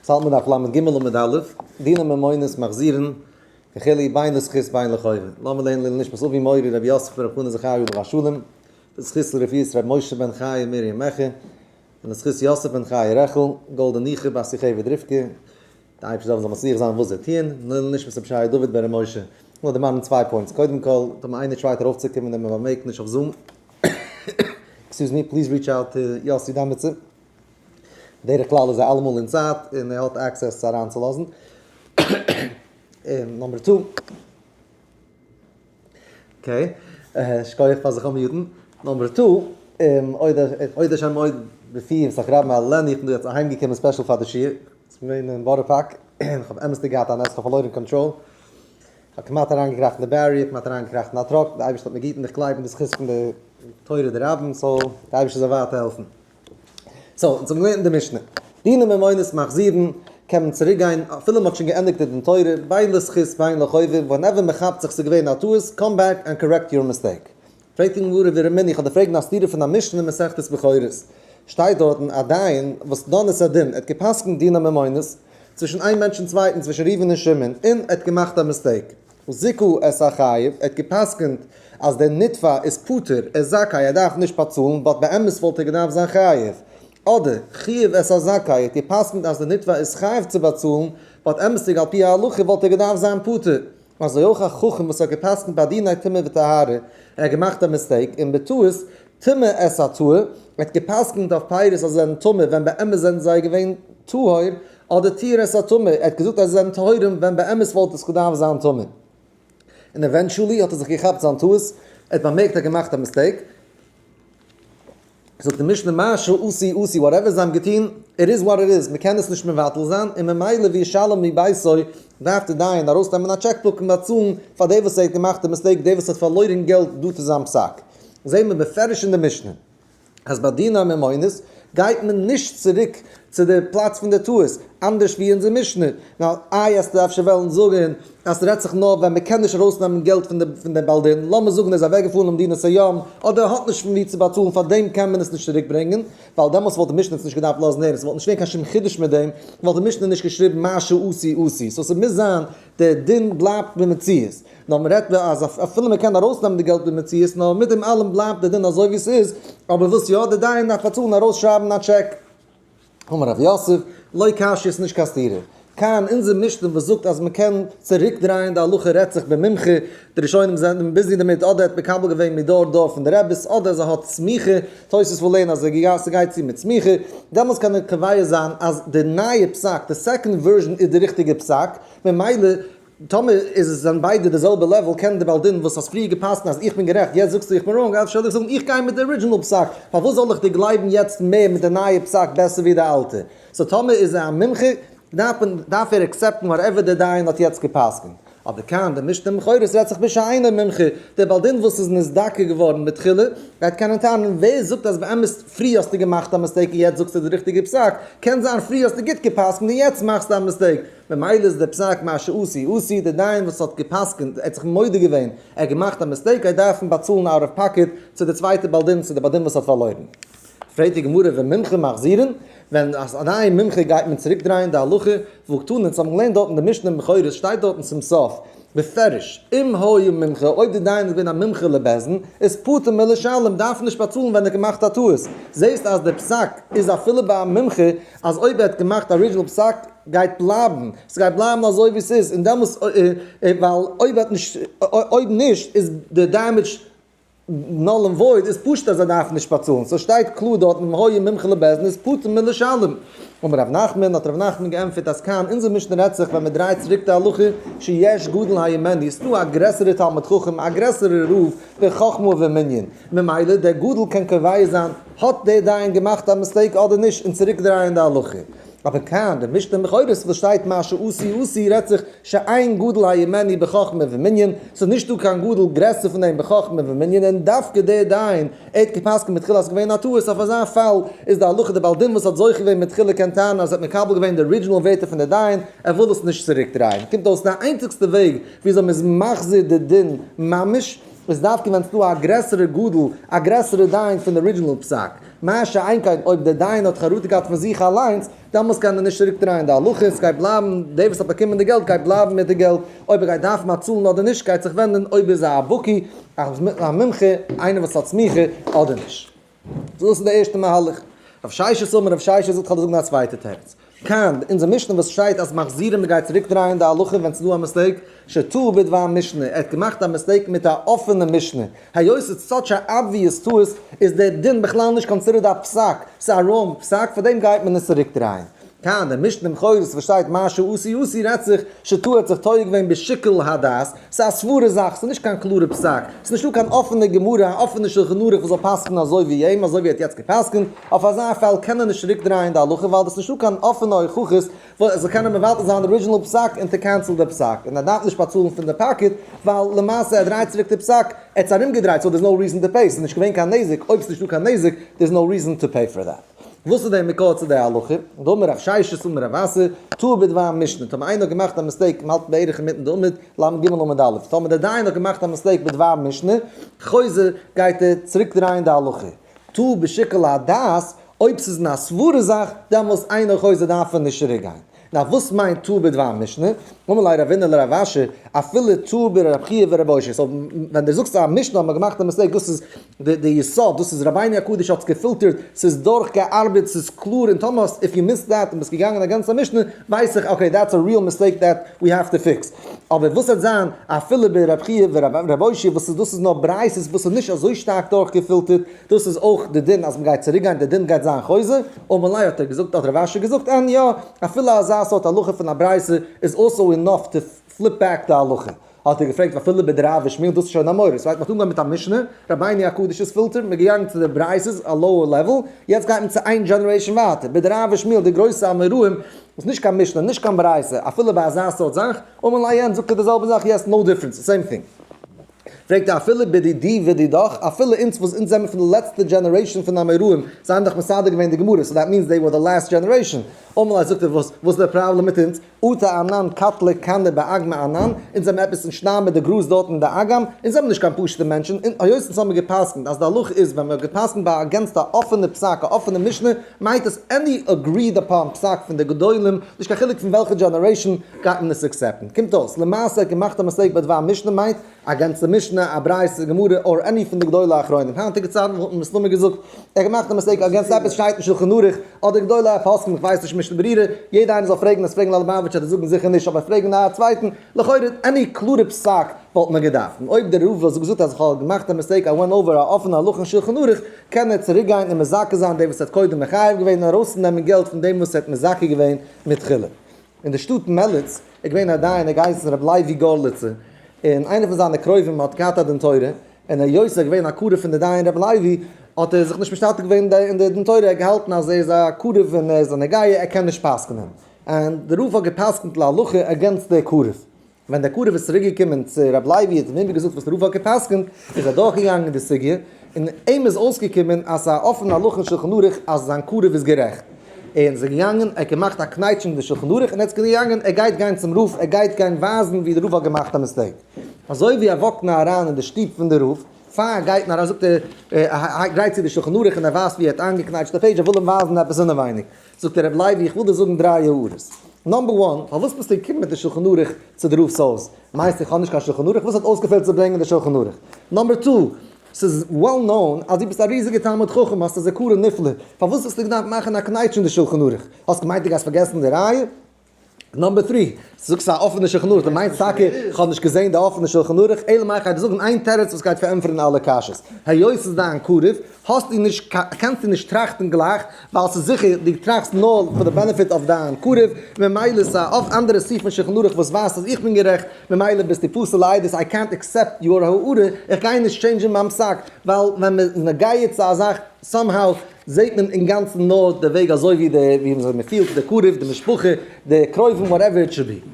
ס'האלט מען דף לג עמוד א', דיני ממונות מחזירין, וכו' בין לזכות בין לחובה. לאמיר לערנען לעילוי נשמת אבי מורי רבי יוסף ברב חנא זכריה עליו השלום, לזכות לרפואת רבי משה בן חיה מרים מעכי, און לזכות יוסף בן חיה רעכל, גאלדע ניחא בת יוכבד רבקה, די אייבערשטער זאל זאל מצליח זיין וואס זיי טוען, לעילוי נשמת רבי ישעי' דוד בן רבי משה. כ'וויל דערמאנען צוויי points, קודם כל, טאמער איינער try ט ארויפצוקומען און מען באמערקט נישט אויף Zoom, excuse me, please reach out to יאסי דאמיצער. בדרך כלל איז ער אלעמאל אין צייט און ער האט access צו אריינצולאזן. און number two. Okay, שכוח פאר זיך unmute ן. Number two, אויב השם עוד בפי וסחרב מעלני, איך בין דא יעצט אהיימגעקומען special פאר די שיעור. איך בין געווען אין בארא פארק, איך האב אמת'דיג געהאט א נס, איך האב פארלוירן קאנטראל. איך האב כמעט אריינגעקראכט אין די barrier, כמעט אריינגעקראכט אין א truck, די אייבערשטער האט מיר געהיטן, איך גלייב אין די זכות פון די תורה דרבים, so די אייבערשטער זאל ווייטער העלפן. So, אונז האבן געלערנט אין די משנה, דיני ממונות מחזירין, קען מען צוריק גיין אפילו מען האט שוין געענדיגט די דין תורה, בין לזכות בין לחובה, whenever מען כאפט זיך ס'איז געווען א טעות, come back and correct your mistake. פרעגט די גמרא ורמינהי, איך האב דיר פרעגן א סתירה פון א משנה אין מסכת בכורות, שטייט דארטן א דיין וואס דן את הדין, ער האט גע'פסק'נט דיני ממונות צווישן איין מענטש און צווייטן, צווישן ראובן און שמעון, און ער האט געמאכט א mistake, זיכה את החייב, ער האט גע'פסק'נט אז דער נתבע איז פטור, ער איז זכאי, ער דארף נישט באצאלן, but באמת וואלט ער געדארפט זיין חייב. אדער, חייב את הזכאי, ער האט גע'פסק'נט אז דער נתבע איז חייב צו באצאלן, but אמת'דיג על פי ההלכה וואלט ער געדארפט זיין פטור. אזוי אויך א חכם וואס האט גע'פסק'נט ביי דיני טומאה וטהרה, ער האט געמאכט א mistake, און בטעות טמא את הטהור, ער האט גע'פסק'נט אויף פירות אז זיי זענען טמא ווען באמת זענען זיי געווען טהור, אדער טיהר את הטמא, ער האט געזאגט אז זיי זענען טהורים ווען באמת וואלט עס געדארפט זיין טמא. און eventually האט ער זיך געכאפט זיין טעות, ער האט באמערקט ער האט געמאכט א mistake. זאגט די משנה מה שעשו עשו, whatever זיי האבן געטון, it is what it is, מען קען עס נישט מבטל זיין, און ממילא וישלם מביתו, דארף די דיין ארויסנעמען א check book און באצאלן פאר דער וואס ער האט געמאכט די mistake, דער וואס האט פארלוירן געלט due to זיין פסק. זעהן מיר בפירוש אין די משנה. אז ביי דיני ממונות גייט מען נישט צוריק צו די פלאץ פון די טעות, אנדערש ווי אונזער משנה. נאר איי וועסטו אפשר וועלן זאגן אז ס'רעדט זיך נאר ווען מ'קען נישט ארויסנעמען געלט פון דעם בעל דין, לאמיר זאגן ער איז אוועקגעפארן למדינת הים, אדער ער האט נישט פון וואו צו באצאלן פאר דעם קען מען עס נישט צוריקברענגען, ווייל דעמאלס וואלט די משנה עס נישט געדארפט לאזן הערן, ס'וואלט נישט געווען קיין שום חידוש מיט דעם, וואלט די משנה נישט געשריבן מה שעשו עשו, so ס'מוז זיין דער דין בלייבט במציאות. נאר מען רעדט אז אפילו מען קען ארויסנעמען די געלט במציאות, נאר מיט דעם אלעם בלייבט דער דין אזוי ווי ס'איז, אבער וואס יא, דער דיין דארף באצאלן ארויסשרייבן א טשעק. אמר רב יוסף, לא קשיא ס'נישט קיין סתירה. כאן אונזער משנה וואס זאגט אז מען קען צוריקדרייען די הלכה רעדט זיך במומחה, די ראשונים זענען busy דערמיט אדער ער האט מקבל געווען מדור דור פון די רעביס אדער אז ער האט סמיכה, תוס' וויל לערנען אז ס'גייט צו מיט סמיכה, דעמאלטס קען ער קובע זיין אז די נייע פסק, די second version איז די ריכטיגע פסק, ממילא טאמער איז עס זענען ביידע די זעלבע level קען די בעל דין וואס האסט פריער געפסקנט אז איך בין גערעכט יעצט זאגסטו איך בין wrong אפשר זאל איך זאגן איך גיי מיט די original פסק פארוואס זאל איך דיר גלייבן יעצט מער מיט די נייע פסק בעסער ווי די אלטע so טאמער איז ער א מומחה דארף מען דארף ער accept ן whatever די דיין האט יעצט געפסקנט אבער כאן די משנה בכורות רעדט זיך בשאינו מומחה דער בעל דין וואס איז נזדכה געווארן מתחילה גייט קענען טענה'ן ווער זאגט אז באמת פרי האסטו געמאכט א mistake און יעצט זאגסטו די ריכטיגע פסק קען זיין פרי האסטו גוט געפסקנט און יעצט מאכסטו א mistake ממילא איז דער פסק מה שעשו עשו, דער דיין וואס האט גע'פסק'נט, ער האט זיך מודה געווען, ער האט געמאכט א mistake, גייט דארפן באצאלן out of pocket צו די צווייטע בעל דין, צו די בעל דין וואס האט פארלוירן. פרעגט די גמרא ומומחה מחזירין, ווען א דיין מומחה גייט מען צוריק דרייען די הלכה, והא קתני, אונז האבן געלערנט דארט אין די משנה אין בכורות שטייט דארטן צום סוף, בפירוש, אם היה מומחה, אויב די דיין איז געווען א מומחה לבית דין, איז פטור מלשלם, דארף נישט באצאלן ווען ער האט געמאכט א טעות. זעסט אז די פסק איז אפילו ביי א מומחה, אז אויב ער האט געמאכט original פסק, גייט בלייבן, ס'גייט בלייבן אזוי ווי ס'איז, און דעמאלס, ווייל אויב האט נישט, אויב נישט איז די damage null and void, איז פשוט אז זיי דארפן נישט באצאלן, סאו שטייט קלאר דארט אם היה מומחה לבית דין איז פטור מלשלם. אמר רב נחמן, האט רב נחמן געענטפערט אז כאן אונזער משנה רעדט זיך ווען מען דרייט צוריק די הלכה, שיש גדול הימנו, ס'דא א גרעסערע תלמיד חכם, א גרעסערע רב, בחכמה ובמנין, ממילא דער גדול קען קובע זיין האט דער דיין געמאכט א mistake אדער נישט און צוריק דרייען די הלכה. אבער כאן די משנה בכורות וואס שטייט מה שעשו עשו רעדט זיך שאין גדול הימנו בחכמה ומנין, ס'איז נישט דא קיין גדול גרעסער פון אים בחכמה ומנין און דווקא דער דיין ער האט געפסקנט מתחילה אז ס'איז געווען א טעות אויף אזא פאל איז די הלכה די בעל דין וואס האט זוכה געווען מתחילה קען טענה'ן אז ער האט מקבל געווען די original ווערטער פון די דיין ער וויל עס נישט צוריק דרייען קומט אויס די איינציגסטע וועג וויאזוי מ'איז מחזיר די דין ממש. איז דווקא ווען ס'דא א גרעסערע גדול, א גרעסערע דיין פון די original פסק. מה שאין כן אויב דער דיין האט חרטה געהאט פון זיך אליינס, דעמאלס קען ער נישט צוריק דרייען די הלכה, ס'גייט בלייבן, דער וואס האט באקומען די געלט גייט בלייבן מיט די געלט, אויב ער גייט דארפן באצאלן אדער נישט גייט זיך ווענדן אויב איז ער א בקי, א מומחה, איינער וואס האט סמיכה, אדער נישט. דאס איז די ערשטע מהלך. רב ששת אמר, רב ששת זאגט כ'וועל דיר זאגן א צווייטע תירוץ. כאן, אונזער משנה וואס שטייט אז מחזירים מ'גייט צוריק דרייען די הלכה ווען ס'איז דא א mistake, שטעה בדבר משנה, ער האט געמאכט א mistake מיט א אפענע משנה, היות ס'איז such א obvious טעות איז דער דין בכלל נישט considered א פסק, ס'איז א wrong פסק פאר דעם גייט מען עס צוריק דרייען. כאן, די משנה בכורות וואס שטייט מה שעשו עשו רעדט זיך שטעה האט זיך טועה געווען בשיקול הדעת, ס'איז א סברה זאך, ס'איז נישט קיין קלארע פסק, ס'איז נישטא קיין אפענע גמרא, א אפענע שלחן ערוך וואס זאל פסק'נען אזוי ווי אים, אזוי ווי ער האט יעצט געפסק'נט, אויף אזא פאל קען ער נישט צוריק דרייען די הלכה ווייל עס איז נישטא קיין אפענע הוכחות וואס ער זאל קענען מבטל זיין די original פסק און to cancel די פסק, און ער דארף נישט באצאלן פון די pocket ווייל למעשה ער דרייט צוריק די פסק, ער האט עס ארומגעדרייט so there's no reason to pay, ס'איז נישט געווען קיין נזק, אויב ס'איז נישטא קיין נזק there's no reason to pay for that. וואס איז דער מקור צו די הלכה? דאמר רב ששת אמר רב אסי, טעה בדבר משנה, טאמער איינער האט געמאכט א mistake, מ'האלט בערך אינמיטן די עמוד, ל"ג עמוד א', טאמער דער דיין האט געמאכט א mistake בדבר משנה, חוזר, גייט ער צוריק דרייען די הלכה. טעה בשיקול הדעת, אויב ס'איז אין א סברה זאך, דעמאלס אינו חוזר דארף ער נישט צוריק גיין. נאר וואס מיינט טעה בדבר משנה? אמר ליה רבינא לרב אשי, אפילו טעה ברב חייא ורב אושעיא. so ווען דו זאגסט א משנה האט מען געמאכט א mistake, דאס איז די יסוד, דאס איז רבינו הקדוש האט עס געפילטערט, ס'איז דורך געארבעט, ס'איז קלאר, און טאמער האסט, if you missed that, און ביסט געגאנגען against א משנה, ווייס איך, okay, that's a real mistake that we have to fix. אבער וואס וועט זיין אפילו ברב חייא ורב אושעיא, וואס איז דאס איז נאר ברייתות וואס איז נישט אזוי שטארק דורך געפילטערט, דאס איז אויך די דין אז מ'גייט צוריק גיין, די דין גייט זיין חוזר, אמר ליה האט ער געזאגט, האט רב אשי געזאגט, אין יא, אפילו אזא סארט הלכה פון א ברייתא איז also enough to flip back די הלכה. האט ער געפרעגט ואפילו בדרב ושמואל דאס איז שוין אמורא, ס'הייסט מ'האט אנגעהויבן מיט א משנה, רבינו הקדוש'ס פילטער, מ'איז געגאנגען צו די ברייתות, א lower level, יעצט גייט מען צו איין generation ווייטער, בדרב ושמואל די גרויסע אמוראים, וואס נישט קיין משנה, נישט קיין ברייתא, אפילו ביי אזא סארט זאך, אמר ליה אין, זאגט ער די זעלבע זאך, yes, no difference, same thing. פרעגט ער אפילו בדידי ודידך, אפילו אונז וואס אונז זעמיר פון די לעצטע generation פון אמוראים, זיי האבן דאך מסדר געווען די גמרא, so that means they were the last generation, אמר ליה זאגט ער וואס וואס איז די פראבלעם מיט אונז, אטו אנן קטלי כני באגמא אנן, אונז זעמיר עפעס אין שטיין מיט די גראז דארט אין די אגם, אונז זעמיר נישט קיין פשוטע מענטשן, און היות אונז האמיר גע'פסק'נט אז די הלכה איז ווען מ'האט גע'פסק'נט ביי against א אפענע פסק א אפענע משנה, מיינט עס any agreed upon פסק פון די גדולים, נישט קיין חילוק פון וועלכע generation, גייט מען עס accept ן. קומט אויס, למעשה האט געמאכט א mistake בדבר משנה מיינט א גאנצע משנה, א ברייתא, גמרא, or any פון די גדולי האחרונים. היינטיגע צייטן וואלט מען מסתמא געזאגט, ער האט געמאכט א mistake against עפעס שטייט אין שלחן ערוך, אדער גדולי הפוסקים, איך ווייס נישט משנה ברורה, יעדע איינער זאל פרעגן, עס פרעגן ליובאוויטש וועט ער זאגן זיכער נישט, אבער פרעגן א צווייטן, לכאורה any קלארע פסק וואלט מען געדארפט. און אויב דער רב וואלט געזאגט אז איך האב געמאכט א mistake I went over א אפענע הלכה אין שלחן ערוך, קען ער צוריק גיין און מזכה זיין דעם וואס האט קודם מחייב געווען און ארויסנעמען געלט פון דעם וואס ער האט מזכה געווען מתחילה. אין די שטאט מעליץ איז געווען א דיין ער געהייסן רבי לוי גארליצער, און איינער פון זיינע קרובים האט געהאט א דין תורה, און היות ער איז געווען א קרוב פון די דיין רבי לוי, האט ער זיך נישט משתתף געווען אין די דין תורה, ער האט געהאלטן אז ער איז א קרוב און ער איז א נגיעה ער קען נישט פסק'נען, און די רב האט געפסק'נט להלכה against די קרוב. ווען דער קרוב איז צוריק געקומען צו רבי לוי האט אים איבערגעזאגט וואס דער רב האט געפסק'נט, איז ער דורך געגאנגען די סוגיא, און אים איז אויסגעקומען אז ס'איז א אפענע הלכה אין שלחן ערוך אז זיין קרוב איז גערעכט. און איז געגאנגען, ער האט געמאכט א קנייטש אין די שלחן ערוך און ער איז געגאנגען, ער גייט גיין צום רב, ער גייט גיין ווייזן ווי דער רב האט געמאכט א mistake. אזוי ווי ער walk ט נאר אריין אין די שטוב פון די רב, פאר ער גייט נאר אריין זאגט ער, ער גרייט צו די שלחן ערוך און ער ווייזט ווי ער האט איינגעקנייטשט די page, ער וויל אים ווייזן עפעס אינעווייניג. זאגט ער רבי לוי איך וויל דיר זאגן דריי הערות. number one, פארוואס ביסטו געקומען מיט די שלחן ערוך צו די רב'ס הויז? מיינסט איך האב נישט קיין שלחן ערוך? וואס האט אויסגעפעלט צו ברענגען די שלחן ערוך? number two, ס'איז well known אז דו ביסט א ריזיגער תלמיד חכם, האסט א זכרון נפלא, פארוואס האסטו געדארפט מאכן א קנייטש אין די שלחן ערוך? האסט געמיינט דו גייסט פארגעסן די ראיה? number three, זאגסט א אפענע שלחן ערוך, דו מיינסט טאקע איך האב נישט געזען די אפענע שלחן ערוך, אלא מאי כ'גיי דיר זאגן איין תירוץ וואס גייט פארענטפערן אלע קשיות, היות ס'איז דיין קרוב, האסטו נישט קענסטו נישט טראכטן גלייך, ווייל ס'איז זיכער דו טראכסט נאר פאר די benefit אויף דיין קרוב, ממילא ס'איז א אויף אנדערע סעיף אין שלחן ערוך וואס ווייזט אז איך בין גערעכט, ממילא ביסטו פסול לעדות, איי קענט עקסעפט יור הערה, איך גיי נישט change ן מיין פסק, ווייל ווען מ'איז נוגע צו א זאך, somehow זעט מען אינגאנצן נאר די וועג אזוי ווי די ווי מען פילט די קרוב די משפחה די קרובים whatever it should be.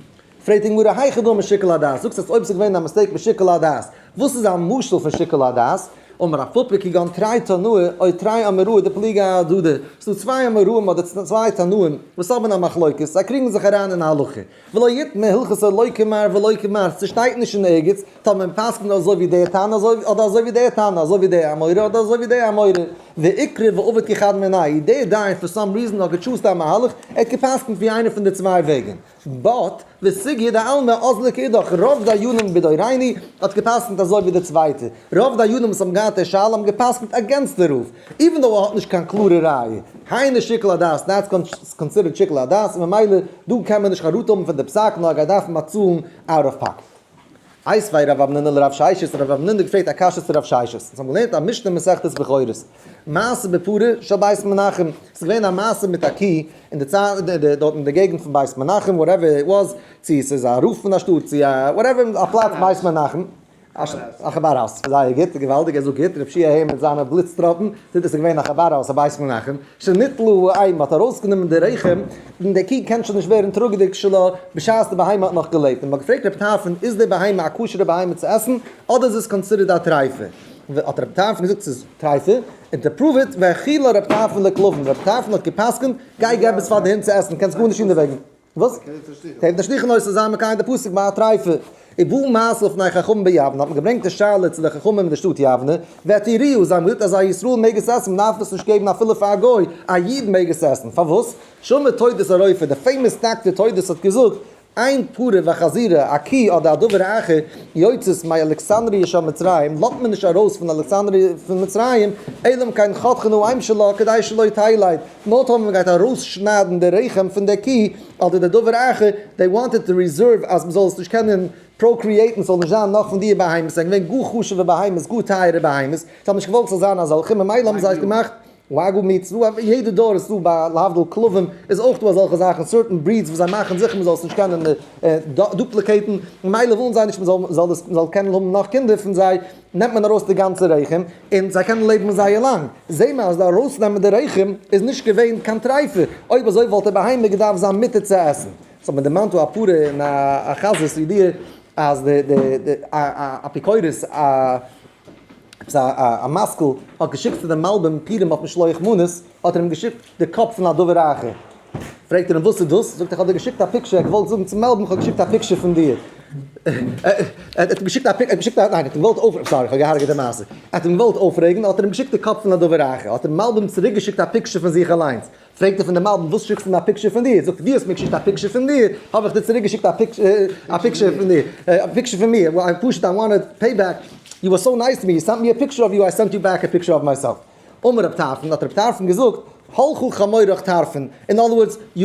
פרעגט די גמרא היכי דמי שיקול הדעת, זאגסט אז אויב ס'איז געווען א mistake בשיקול הדעת, וואס איז א משל פון שיקול הדעת? אמר רב פפא כגון תרי תנאי או תרי אמוראי דפליגי אהדדי, ס'דא צוויי אמוראים אדער צוויי תנאים וואס האבן א מחלוקת, זיי קריגן זיך אריין אין הלכה, ולא איתמר הלכתא לא כמר ולא כמר, ס'שטייט נישט אין ערגעץ, טאמער מ'פסק'נט אזוי ווי דער תנא אזוי אדער אזוי ווי דער תנא, אזוי ווי דער אמורא אדער אזוי ווי דער אמורא, ואיקרי ועבד כחד מינייהו, דער דיין for some reason האט געטשוזט א מהלך, ער האט געפסק'נט ווי איינער פון די צוויי וועגן. But, וסוגיא דעלמא אזלא כאידך, רוב דיינים בדורינו האט געפסקנט אזוי ווי די צווייטע, רוב דיינים וואס האבן געהאט די שאלה האבן געפסקנט against די רב, even though ער האט נישט קיין קלארע ראיה, היינו שיקול הדעת, that's considered שיקול הדעת, און ממילא דא קען מען נישט חרטה האבן פון די פסק נאר ער גייט דארפן באצאלן out of pocket. איתיביה רב המנונא לרב ששת, רב המנונא געפרעגט א קשיא צו רב ששת, אונז האבן געלערנט א משנה אין מסכת בכורות, מעשה בפרה של בית מנחם, ס'איז געווען א מעשה מיט א קי אין די צייט דארט אין די געגנט פון בית מנחם, whatever it was, צו ס'איז א רב פון א שטאט צו א whatever א פלאץ בית מנחם, א חבד house, זייער גוט, געוואלדיג, ער זאגט גוט, רב שיע הער מיט זיינע בליץ טראפן, זאגט עס איז געווען א חבד house א בית מנחם, שניטלה האם, מ'האט ארויסגענומען די רחם, און די קי קען שוין נישט ווערן טראגעדיג שלה בשעת די בהמה האט נאך געלעבט, און מ'האט געפרעגט רב טרפון איז די בהמה א כשר'ע בהמה צו עסן, אדער איז עס considered א טרייפה? האט רב טרפון געזאגט ס'איז טרייפה, און to prove it, והאכילה רב טרפון לכלבים, רב טרפון האט גע'פסק'נט, גיי געב עס פאר די הינט צו עסן, קענסט גארנישט טון דערוועגן. וואס? תיבת השליחין אויס צו זיין מקיים די פסוק ביי א טרייפה. ובא מעשה לפני חכמים ביבנה, האט מען געברענגט די שאלה צו די חכמים אין די שטאט יבנה, והתירוה, זיי האבן געזאגט אז א ישראל מעג עס עסן, מען דארף עס נישט געבן אפילו פאר א גוי, א איד מעג עס עסן, פארוואס? שמע תודוס הרופא, די famous doctor תודוס האט געזאגט, אין פרה וחזירה, א קי אדער א דבר אחר, יוצאות מאלכסנדריה של מצרים, לאזט מען נישט ארויס פון אלכסנדריה פון מצרים, אלא אם כן חותכין האם שלה כדי שלא תלד, נאר טאמער מען גייט ארויסשניידן די רחם פון די קי אדער די דבר אחר, they wanted to reserve אז מען זאל עס נישט קענען procreate ן, ס'זאל נישט זיין נאך פון די בהמות, ס'זענען געווען גאר חשוב'ע בהמות, גאר טייערע בהמות, זיי האבן נישט געוואלט ס'זאל זיין אזעלכע, ממילא האבן זיי עס געמאכט wagyu meat, ס'דא א יעדע דור איז דא ביי להבדיל כלבים איז אויך דא אזעלכע זאכן certain breeds וואס זיי מאכן זיכער מ'זאל עס נישט קענען duplicate ן, ממילא ווילן זיי נישט מ'זאל מ'זאל דאס מ'זאל קענען האבן נאך קינדער פון זיי, נעמט מען ארויס די גאנצע רחם און זיי קענען לעבן זייער לאנג, זעהן מיר אז די ארויסנעמען די רחם איז נישט געווען קיין טרייפה, אויב אזוי וואלט די בהמה געדארפט זיין מותר צו עסן. ס'האט מיר דערמאנט דא א פרה און א חזיר ס'ידיעה אז די די די א אפיקורס א עפעס א משכיל האט געשיקט צו דעם מלבים פורים אויף משלוח מנות, האט ער אים געשיקט די קאפ פון א דבר אחר. פרעגט ער אים וואס איז דאס? זאגט ער איך האב דיר געשיקט א picture, ער האט געוואלט זאגן צום מלבים איך האב געשיקט א picture פון דיר. ער האט אים געשיקט א pic, ער האט געשיקט א, ניין ער האט אים געוואלט אויפרעגן, sorry איך האב געהארגעט די מעשה. ער האט אים געוואלט אויפרעגן האט ער אים געשיקט די קאפ פון א דבר אחר, האט דער מלבים צוריק געשיקט א picture פון זיך אליינס. פרעגט ער פון דעם מלבים וואס שיקסטו מיר א picture פון דיר? זאגט ער דו האסט מיר געשיקט א picture פון דיר, האב איך דיר צוריק געשיקט א picture פון דיר, א picture פון מיר, פשוט I want pay back, you were so nice to me, you sent me a picture of you, I sent you back a picture of myself. אמר רב טרפון, האט רב טרפון געזאגט, הלכה חמורך טרפון, in other words,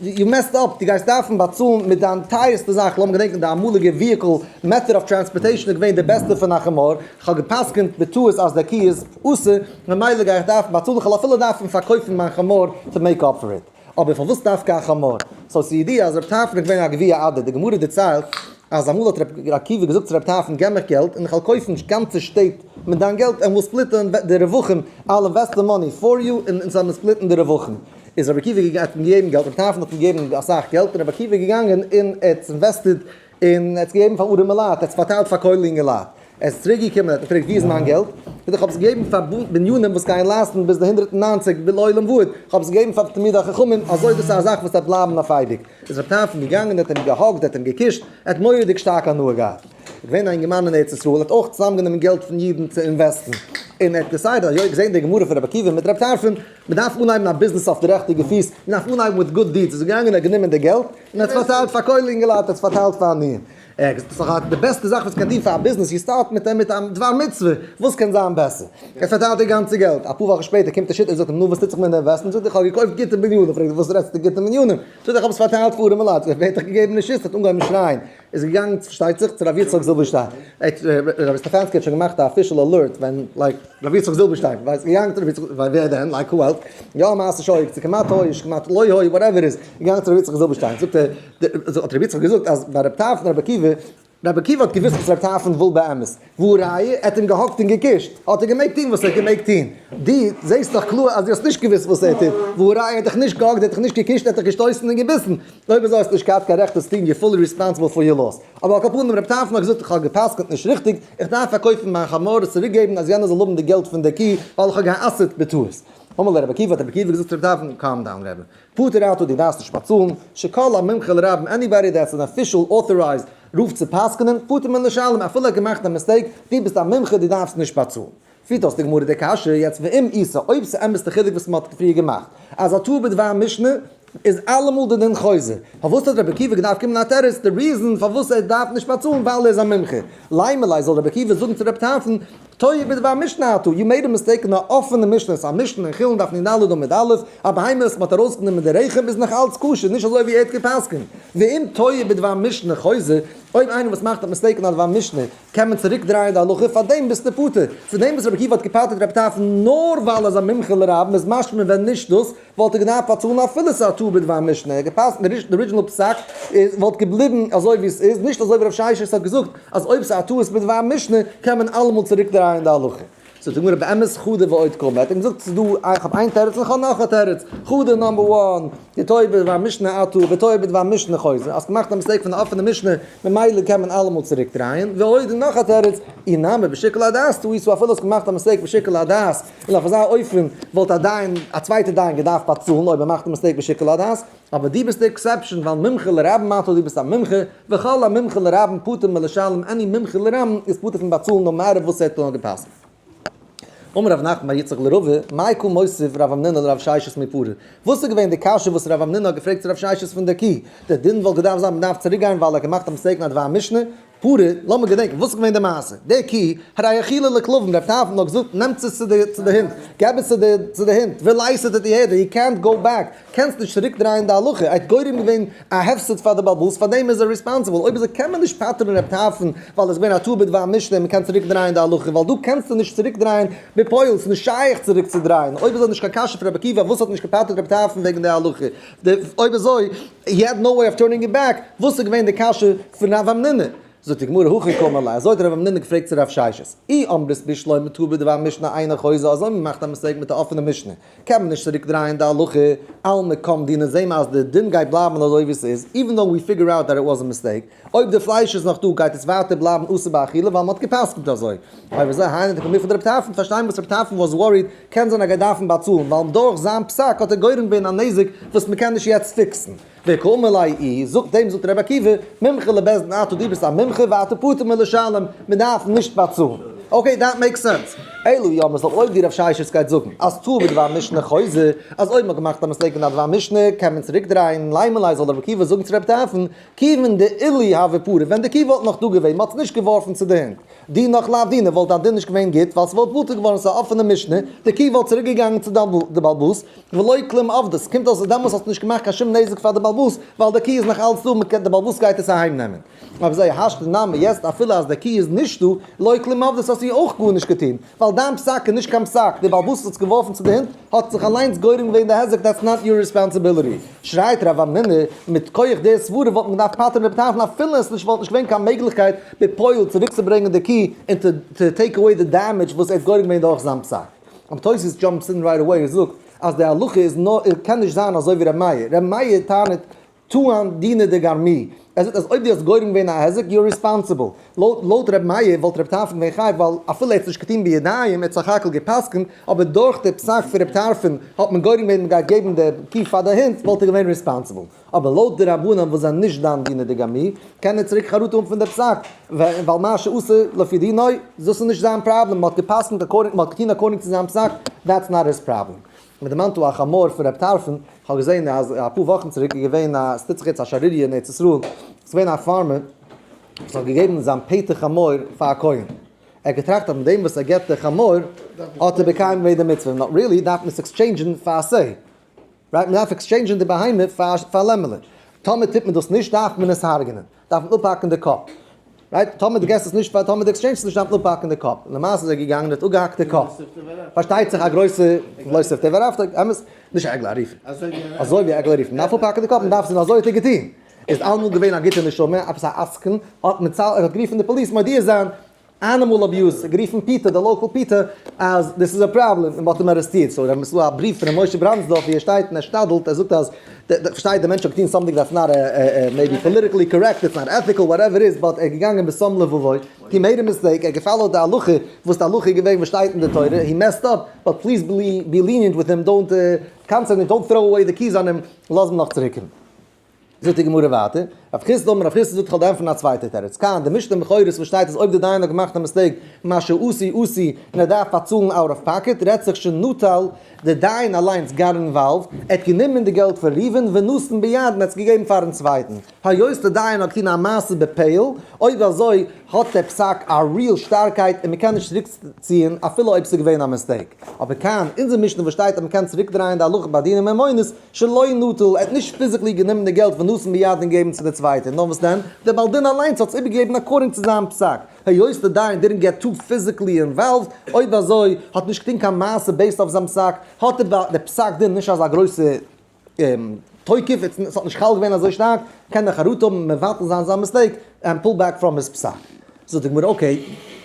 you messed up, דו גייסט דארפן באצאלן מיט דיין טייערסטע זאך, לאמיר געדענקען די אמאליגע vehicle, method of transportation איז געווען די בעסטע פון א חמור, כ'האב גע'פסק'נט בטעות אז די קי איז אסור, ממילא גיי איך דארפן באצאלן, כ'וועל אפילו דארפן פארקויפן מיין חמור to make up for it. אבער פארוואס דווקא א חמור? so ס'איז ידוע אז רב טרפון איז געווען א גביה אדיר, די גמרא דערציילט אז אמאל האט רבי עקיבא געזאגט צו רב טרפון געב מיך געלט און איך וועל קויפן גאנצע שטעט מיט דיין געלט and we'll split די רווחים, I'll invest the money for you און אונז וועלן split ן די רווחים. איז רבי עקיבא געגאנגען האט אים געגעבן געלט, רב טרפון האט אים געגעבן אסאך געלט און רבי עקיבא איז געגאנגען און ער האט עס invested און ער האט עס געגעבן פאר ארימע לייט, ער האט עס פארטיילט פאר כולל אינגעלייט. ער איז צוריק געקומען ער האט געפרעגט ווי איז מיין געלט? זאגט ער איך האב עס געגעבן פאר בנינים וואס גייען last ן ביז די 190 ולעולם ועד, איך האב עס געגעבן פאר תלמידי חכמים, אזוי דאס איז א זאך וואס וועט בלייבן אויף אייביג. איז רבי טרפון געגאנגען ער האט אים גע hug ט ער האט אים געקושט, ער האט מורא'דיג שטארק הנאה געהאט. איז געווען א אינגערמאן אין ארץ ישראל האט אויך צוזאמגענומען געלט פון אידן צו invest ן, און ער האט decided אזוי געזען די גמרא פון רבי עקיבא מיט רבי טרפון, מען דארף אנהייבן א ביזנעס אויף די ריכטיגע פיס, מען דארף אנהייבן מיט good deeds, איז ער געגאנגען ער האט גענומען די געלט און ער האט עס פארטיילט פאר כולל אינגעלייט, ער האט עס פארטיילט פאר עניים. ער האט געזאגט די בעסטע זאך וואס קען טון פאר א ביזנעס, you start מיט מיט א דבר מצוה, וואס קען זיין בעסער? ער פארטיילט די גאנצע געלט, אפאר וואכן שפעטער קומט די שותף זאגט אים נו וואס טוט זיך מיט די investment, זאגט ער איך האב געקויפט גוטע בנינים, פרעגט ער וואס רעדסטו גוטע בנינים, זאגט ער איך האב עס פארטיילט פאר ארימע לייט, ווער האט דיך געגעבן רשות, האט אנגעהויבן שרייען, איז געגאנגען פארשטייט זיך צו רבי יצחק זילבערשטיין, רבי סטעפאנסקי האט שוין געמאכט א official alert ווען like רבי יצחק זילבערשטיין ווייסט געגאנגען צו רבי יצחק ווער דען like who else, יא מעשה שהיה צו כמעט היה כמעט לא היה whatever איז געגאנגען צו רבי יצחק זילבערשטיין זאגט ער האט רבי יצחק געזאגט אז ביי רבי טרפון און רבי עקיבא. רבי עקיבא האט געוואוסט וואס רבי טרפון וויל באמת, והא ראיה, ער האט אים געהאגט און געקושט, האט ער געמעגט טון וואס ער האט געמעגט טון. דו זעסט דאך קלאר אז דו האסט נישט געוואוסט וואס ער טוט, והא ראיה, ער האט דיך נישט געהאגט, ער האט דיך נישט געקושט, ער האט דיך געשטויסן און געביסן. אויב אזוי האסטו נישט געהאט קיין רעכט עס טון, you're fully responsible for your loss. אבער על כל פנים, רבי טרפון האט געזאגט איך האב גע'פסק'נט נישט ריכטיג, איך דארף פארקויפן מיין חמור און צוריק געבן אז יענער זאל האבן די געלט פון די קו, ווייל איך האב גע'אסר'ט בטעות. אמר ליה רבי עקיבא, האט רבי עקיבא געזאגט צו רבי טרפון, calm down רבי, פטור אתה, דו דארפסט נישט באצאלן, שכל המומחה לרבים, anybody that's an official authorized רב צו פסק'נען, פטור מלשלם, אפילו ער האט געמאכט א mistake, דו ביסט א מומחה, דו דארפסט נישט באצאלן. פירט אויס די גמרא די קשיא, יעצט ואם איתא, אויב ס'אמת די חילוק וואס מ'האט פריער געמאכט, אז א טעה בדבר משנה איז אלעמאל די דין חוזר, פארוואס האט רבי עקיבא געדארפט קומען א תירוץ, די reason פארוואס ער דארף נישט באצאלן ווייל ער איז א מומחה, לימא ליה זאל רבי עקיבא זאגן צו רבי טרפון, טועה בדבר משנה אתה, you made a mistake אין א אפענע משנה, ס'איז א משנה אין חולין דף נ ד עמוד א', א בהמה וואס מ'האט ארויסגענומען די רחם איז נאך אלץ כשר, נישט אזוי ווי ער האט גע'פסק'נט. ואם טועה בדבר משנה חוזר, אויב איינער וואס מאכט א mistake אין א דבר משנה, קען מען צוריק דרייען די הלכה, פאר דעם ביסטו פטור. פון דעם וואס רבי עקיבא האט געפטר'ט רבי טרפון נאר ווייל ער איז א מומחה לרבים איז משמע ווען נישט דאס וואלט ער געדארפט באצאלן אפילו ס'איז א טעה בדבר משנה, ער האט געפסק'נט די original פסק איז וואלט געבליבן אזוי ווי עס איז, נישט אזוי ווי רב ששת האט געזאגט אז אויב ס'איז א טעות בדבר משנה קען מען אלעמאל צוריק דרייען די הלכה. זאגט די גמרא באמת חדא ועוד קאמר, ער האט אים געזאגט ס'איז דא איך האב איין תירוץ און איך האב נאך א תירוץ, חדא number one, דטועה בדבר משנה אתה וטועה בדבר משנה חוזר, האסט געמאכט א mistake פון די אפענע משנה ממילא קען מען אלעמאל צוריק דרייען, ועוד און נאך א תירוץ, אי נמי בשיקול הדעת טעית אפילו האסט געמאכט א mistake בשיקול הדעת, און אויף אזא אופן וואלט א דיין, א צווייטע דיין געדארפט באצאלן אויב ער מאכט א mistake בשיקול הדעת, אבער דו ביסט די exception ווייל מומחה לרבים אתה דו ביסט א מומחה, וכל המומחה לרבים פטור מלשלם any מומחה לרבים איז פטור פון באצאלן no matter וואס ער האט נאר גע'פסק'נט. אמר רב נחמן בר יצחק לרבא, מאי קא מותיב רב המנונא לרב ששת מפרה? וואס איז געווען די קשיא וואס רב המנונא האט געפרעגט צו רב ששת פון די קי? דער דין וואלט געדארפט זיין מ'דארף צוריק גיין ווייל ער האט געמאכט א mistake אין א דבר משנה, פרה, לאמיר געדענקען, וואס איז געווען די מעשה? די קי, הרי האכילה לכלבים, רב טרפון האט געזאגט, נעמטס עס צו די צו די הינט, געב עס צו די צו די הינט, ולייסד את יהודה, you can't go back, קענסט נישט צוריק דרייען די הלכה, ער האט גורם געווען א הפסד פאר די בעל הבית, פאר דעם איז ער responsible, אויב אזוי קען מען נישט פטר'ן רב טרפון ווייל עס איז געווען א טעות בדבר משנה און מען קען צוריק דרייען די הלכה, ווייל דא קענסטו נישט צוריק דרייען בפועל, ס'איז נישט שייך צוריק צו דרייען, אויב אזוי איז נישט קיין קשיא פון רבי עקיבא וואס האט נישט געפטר'ט רב טרפון וועגן די הלכה, אויב אזוי he had no way of turning it back, וואס איז געווען די קשיא פון רב המנונא? זאגט די גמרא הכי קאמר ליה, אזוי האט רב המנונא געפרעגט צו רב ששת, אי אמרת בשלמא טעה בדבר משנה אינו חוזר, אז אויב מען מאכט א mistake מיט א אפענע משנה, קען מען נישט צוריק דרייען די הלכה, אלמא קם דינא זעהן מיר אז די דין גייט בלייבן אזוי ווי עס איז, even though we figure out that it was a mistake, אויב די פלייש איז נאך דא גייט עס ווייטער בלייבן אסור באכילה ווייל מען האט גע'פסק'נט אזוי. אויב אזוי היינו דקא מיפלגי רב טרפון פארשטיין וואס רב טרפון was worried, קען זיין ער גייט דארפן באצאלן, ווייל דורך זיין פסק האט ער גורם געווען א נזק וואס מען קען נישט יעצט fix ן. וקאמר ליה איהו, זאגט דעם זאגט רבי עקיבא, מומחה לבית דין אתה דו ביסט א מומחה ואתה פטור מלשלם, מען דארף נישט באצאלן. okay that makes sense. אלא אי אמרת אויב די רב ששת גייט זאגן אז טעה בדבר משנה חוזר, אז אויב מען האט געמאכט א mistake אין א דבר משנה קען מען צוריק דרייען, לימא ליה זאל רבי עקיבא זאגן צו רבי טרפון, כיוון דאילו הוה פרה, ווען די קו וואלט נאך דא געווען, מען האט עס נישט געווארפן צו די הינט. דינך לאו דינא וואלט א דין נישט געווען גוט ווייל ס'וואלט בטל געווארן ס'איז א אפענע משנה, די קו וואלט צוריק געגאנגען צו די בעל הבית, ולא כלום עבדת, קומט אויס אז דעמאלס האסטו נישט געמאכט קיין שום נזק פאר די בעל הבית ווייל די קו איז נאך אלץ דא מ'קען די בעל הבית גייט עס אהיים נעמען. אבער זיי השתא נמי יעצט אפילו אז די קו איז נישט דא, לא כלום עבדת האסטו אויך גארנישט געטון, ווייל דיין פסק איז נישט קיין פסק, די בעל הבית האט עס געווארפן צו די הינט, האט זיך אליינס גורם געווען די היזק that's not your responsibility. שרייט רב המנונא, מיט כח די סברה וואלט מען געדארפט פטר'ן רבי טרפון אפילו עס נישט וואלט נישט געווען קיין מעגליכקייט בפועל צוריקצוברענגען די קי און to take away די damage וואס ער האט גורם געווען דורך זיין פסק. אבער תוס' jumps in right away און זאגט אז די הלכה איז נאר קען נישט זיין אזוי ווי ר' מאיר, ר' מאיר טענה'ט טעון דינא דגרמי, ער זאגט אז אויב דו האסט גורם געווען א היזק you're responsible, לויט ר' מאיר וואלט ר' טרפון געווען חייב ווייל אפילו ער האט עס נישט געטון בידיים ער האט סך הכל גע'פסק'נט, אבער דורך די פסק פון ר' טרפון האט מען גורם געווען מ'גייט געבן די קו פאר די הינט וואלט ער געווען responsible, אבער לויט די רבנן וואס זענען נישט דן דינא דגרמי קען ער צוריק חרטה האבן פון די פסק, ווייל מה שעשה לפי דינו דאס איז נישט זיין פראבלעם, מ'האט גע'פסק'נט according מ'האט געטון according צו זיין פסק, that's not his problem. מ'דערמאנט דא א חמור פון ר' טרפון, כ'האב געזען אז אפאר וואכן צוריק איז געווען א, ס'טוט זיך יעצט א שערוריה אין ארץ ישראל, ס'איז געווען א farmer וואס האט געגעבן זיין פטר חמור פאר א כהן, ער האט געטראכט אז מיט דעם וואס ער געבט די חמור האט ער מקיים געווען די מצוה, not really דארף מען עס exchange ן פאר א שה, right? מ'דארף exchange ן די בהמה פאר א לעמעלע, טאמער טוט מען דאס נישט דארף מען עס הרג'נען. דארף מען אפהאקן די קאפ. right? טאמער דו געסט עס נישט פאר, טאמער דו exchange סט עס נישט דארף מען אפהאקן די קאפ. למעשה איז ער געגאנגען און האט אפגעהאקט די קאפ. פארשטייט זיך א גרויסע לא תפתה ורבתה, אמת? נישט עגלה ערופה. אזוי ווי עגלה ערופה. מען דארף אפהאקן די קאפ, מען דארף זען אזוי האט ער געטון. איז אלעמאל געווען א גוטע נשמה, עפעס א עסקן, האט מציל, ער האט גערופן די פאליס מודיע זיין, animal abuse, גערופן PETA, די local PETA, אז דאס איז א פראבלעם, און מ'האט אים ארעסטירט. so ר' מסלא א בריוו פון ר' משה בראנדסדארף ווי ער שטייט און ער שתדל'ט, ער זאגט אז, פארשטייט די מענטש האט געטון something that's not maybe politically correct, it's not ethical, whatever איז, but ער איז געגאנגען בשום לבבו, he made a mistake, ער האט גע follow ט די הלכה, וואס די הלכה איז געווען וואס שטייט אין די תורה, he messed up, but please be lenient with him, don't cancel אים, don't throw away the keys on him, לאז אים נאך צוריקקומען. זאגט די גמרא ווייטער, רב חיסדא אמר רב חיסדא זאגט איך וועל ענטפערן א צווייטע תירוץ, כאן די משנה בכורות וואס שטייט אז אויב די דיין האט געמאכט א mistake מה שעשו עשו און ער דארף באצאלן out of pocket רעדט זיך שנטל די דיין אליינס got involved, ער האט גענומען די געלט פון ראובן ונתן ביד און האט עס געגעבן פארן צווייטן, היות די דיין האט געטון א מעשה בפועל, אויב אזוי האט דער פסק א real שטארקייט און מען קען נישט צוריקציען אפילו אויב ס'איז געווען א mistake. אבער כאן, אונזער משנה וואס שטייט אז מען קען צוריקדרייען די הלכה ביי דיני ממונות, שלא נטל, ער האט נישט physically גענומען די געלט ונתן ביד און געגעבן צו די צווייטע, נאר וואס דען, דער בעל דין אליינס האט עס איבערגעגעבן according צו זיין פסק, היות די דיין didn't get too physically involved, אויב אזוי האט נישט געטון קיין מעשה based אויף זיין פסק, האט דער פסק דין נישט אזא גרויסע תוקף, עס האט נישט חל געווען אזוי שטארק, קען ער חרטה האבן מבטל זיין זיין mistake and pull back from his פסק. זאגט די גמרא okay,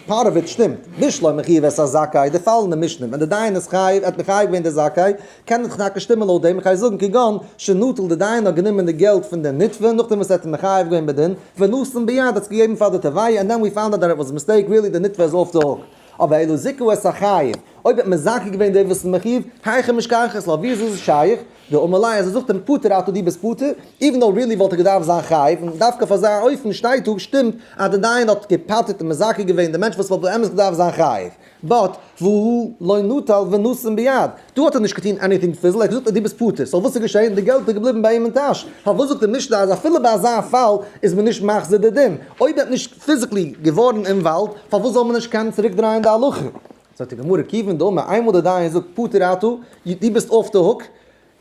part of it שטימט, בשלמא חייב את הזכאי, די פאל אין די משנה, ווען די דיין איז חייב, האט מחייב געווען די זכאי, קען איך טאקע שטימען לויט דעם, איך גיי זאגן כגון שנטל די דיין האט גענומען די געלט פון די נתבע נאכדעם וואס ער האט אים מחייב געווען בדין, ונתן ביד האט עס געגעבן פאר די תובע, and then we found out that it was a mistake, really די נתבע איז off the hook. אבער אלא זיכה את החייב, אויב האט מזכה געווען דער וואס איז מחויב, היכי משכחת לה, ווי אזוי איז עס שייך? דאמר ליה, אז ער זאגט אים פטור אתה דו ביסט פטור, even though really וואלט ער געדארפט זיין חייב, און דווקא אויף אזא אופן שטייט דא, שטימט אז די דיין האט געפטר'ט און מזכה געווען די מענטש וואס וואלט באמת געדארפט זיין חייב, but והא לא נטל ונתן ביד, דא האט ער נישט געטון anything physical, ער האט געזאגט אז דו ביסט פטור, so וואס איז געשען? די געלט איז געבליבן ביי אים אין טאש, פארוואס זאגט די משנה אז אפילו ביי אזא פאל איז מען נישט מחזיר די דין? אויב ער האט נישט physically געווארן involved, פארוואס זאל מען נישט קענען צוריק דרייען די הלכה? זאגט די גמרא, כיוון דאמר, איינמאל די דיין זאגט פטור אתה, דו ביסט off the hook,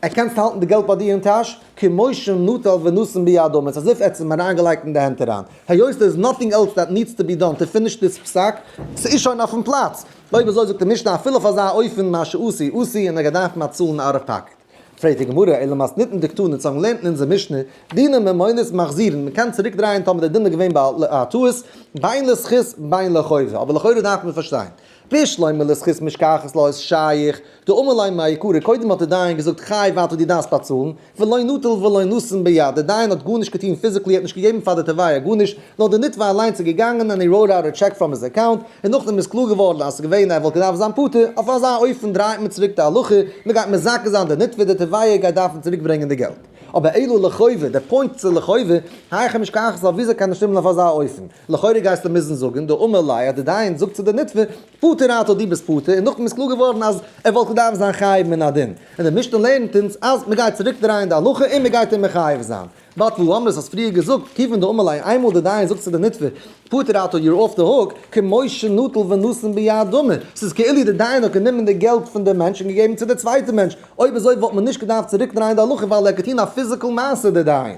ער קענסט האלטן די געלט ביי דיר אין טאש, כמו שנטל ונתן ביד דמי, ס'איז as if ער האט עס אים אריינגעלייגט אין די הענט אריין, היות there is nothing else that needs to be done to finish this פסק, ס'איז שוין אויפן פלאץ. אויב אזוי זאגט די משנה אפילו אויף אזא אופן מה שעשו עשו און ער גייט דארפן באצאלן out of pocket. פרעגט די גמרא, אלא מתניתין דקתני, צו האבן געלערנט אין אונזער משנה, דיני ממונות מחזירין, מען קען צוריק דרייען טאמער דער דין איז געווען ביי א טעות, בין לזכות בין לחובה, אבער לכאורה דארף מען פארשטיין, בשלמא לזכות משכחת לה איז שייך, דאמר ליה מעיקרא, קודם האט דער דיין געזאגט חייב אתה דו דארפסט באצאלן, ולא נטל ולא נתן ביד, דער דיין האט גארנישט געטון physically, ער האט נישט געגעבן פאר די תובע גארנישט, נאר דער נתבע אליינס איז געגאנגען און he wrote out a check from his account, און נאכדעם איז קלאר געווארן אז ס'איז געווען ער וואלט געדארפט זיין פטור, אויף אזא אופן דרייט מען צוריק די הלכה, מען גייט מזכה זיין די נתבע, די תובע גייט דארפן צוריק ברענגען די געלט. אבער אלא לחובה, די point צו לחובה, היכי משכחת לה, וויאזוי קען עס שטימען אויף אזא אופן? לכאורה גייסטו מוזן זאגן, דאמר ליה אז די דיין זאגט צו די נתבע, פטור אתה דו ביסט פטור, און נאכדעם איז קלאר געווארן אז ער וואלט געדארפט זיין חייב מן הדין. און די משנה לערנט אונז אז מען גייט צוריק דרייען די הלכה און מען גייט אים מחייב זיין. but והא אמרת האסט פריער געזאגט, כיוון דאמר ליה איינמאל די דיין זאגט צו די נתבע, פטור אתה you're off the hook, כמו שנטל ונתן ביד דמי, ס'איז כאילו די דיין האט גענומען די געלט פון די מענטש און געגעבן צו די צווייטע מענטש, אויב אזוי וואלט מען נישט געדארפט צוריק דרייען די הלכה ווייל ער האט געטון א physical מעשה די דיין.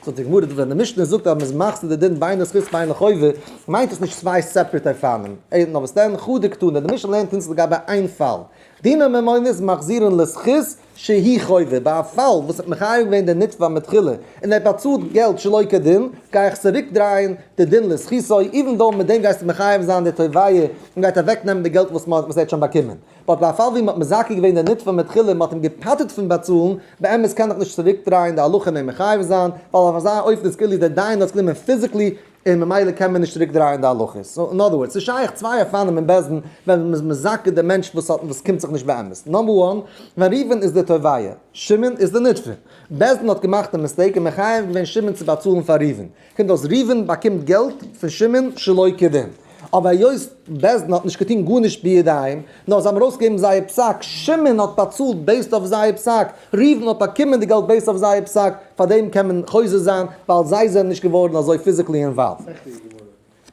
זאגט די גמרא ווען די משנה זאגט אז מ'איז מחזיר די דין בין לזכות בין לחובה, מיינט עס נישט צוויי separate אופנים, נאר וואס דען חדא קתני, די משנה לערנט אונז לגבי איין פאל, דיני ממונות מחזירין לזכות שהיא חובה, ביי א פאל וואס האט מחייב געווען די נתבע מתחילה און ער האט באצאלט געלט שלא כדין, גיי איך צוריק דרייען די דין לזכותו, even though מיט דעם גייסטו מחייב זיין די תובע און גייט אוועק נעמען די געלט וואס ער האט שוין באקומען. but ביי א פאל ווי מען האט מזכה געווען די נתבע מתחילה און מען האט אים געפטר'ט פון באצאלן, באמת קען איך נישט צוריק דרייען די הלכה און אים מחייב זיין, ווייל אויף אזא אופן איז כאילו דער דיין האט עס גענומען physically און ממילא קען מען נישט צוריק דרייען די הלכות. so in other words, ס'איז שייך צוויי אופנים אין בית דין ווען מ'איז מזכה די מענטש וואס האט וואס קומט זיך נישט באמת. number one, ווען ראובן איז די תובע, שמעון איז די נתבע. בית דין האט געמאכט א mistake און מחייב געווען שמעון צו באצאלן פאר ראובן. קומט אויס ראובן באקומט געלט פון שמעון שלא כדין. אבער היות בית דין האט נישט געטון גארנישט בידיים, נאר זיי האבן ארויסגעגעבן זייער פסק, שמעון האט באצאלט based אויף זייער פסק, ראובן האט באקומען די געלט based אויף זייער פסק, פארדעם קען מען חוזר זיין, ווייל זיי זענען נישט געווארן אזוי physically involved.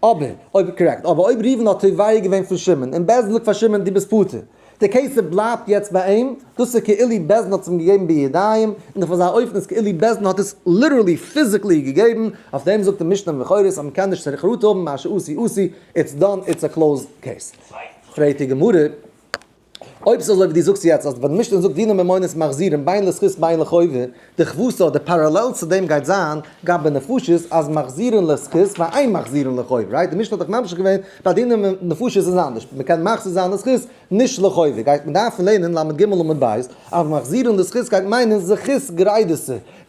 אבער אויב correct, אבער אויב ראובן האט תובע געווען פון שמעון, און בית דין זאגט פאר שמעון דו ביסט פטור, די כסף בלייבט יעצט ביי אים, דאס איז כאילו בית דין האט עס אים געגעבן בידיים, און אויף אזא אופן איז כאילו בית דין האט עס literally physically געגעבן, אויף דעם זאגט די משנה אין בכורות אז מען קען נישט צריך חרטה האבן, מה שעשו עשו, it's done, it's a closed case. פרעגט די גמרא. אויב ס'איז אזוי ווי דו זאגסט יעצט אז ווען משנה זאגט דיני ממונות מחזירין בין לזכות בין לחובה, די כוותא, די parallel צו דעם גייט זיין גבי נפשות אז מחזירין לזכות ואין מחזירין לחובה, right? די משנה האט דאך ממשיך געווען ביי דיני נפשות איז אנדערש, מ'קען מחזיר זיין לזכות נישט לחובה, גייט מען דארפן לערנען ל' ג' עמוד ב' אז מחזירין לזכות גייט מיינען זכות גרידא,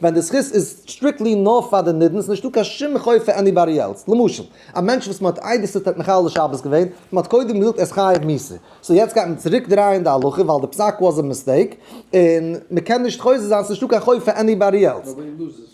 ווען די זכות איז strictly נאר פאר די נידון, ס'נישטא קיין שום חוב פאר anybody else, למשל, א מענטש וואס מ'האט עדות האט מחלל שבת געווען, מ'האט קודם געזאגט ער איז חייב מיתה, so יעצט גייט מען צוריק דרייען די הלכה ווייל די פסק was a mistake, און מ'קען נישט חוזר זיין, ס'נישטא קיין חוב פאר anybody else.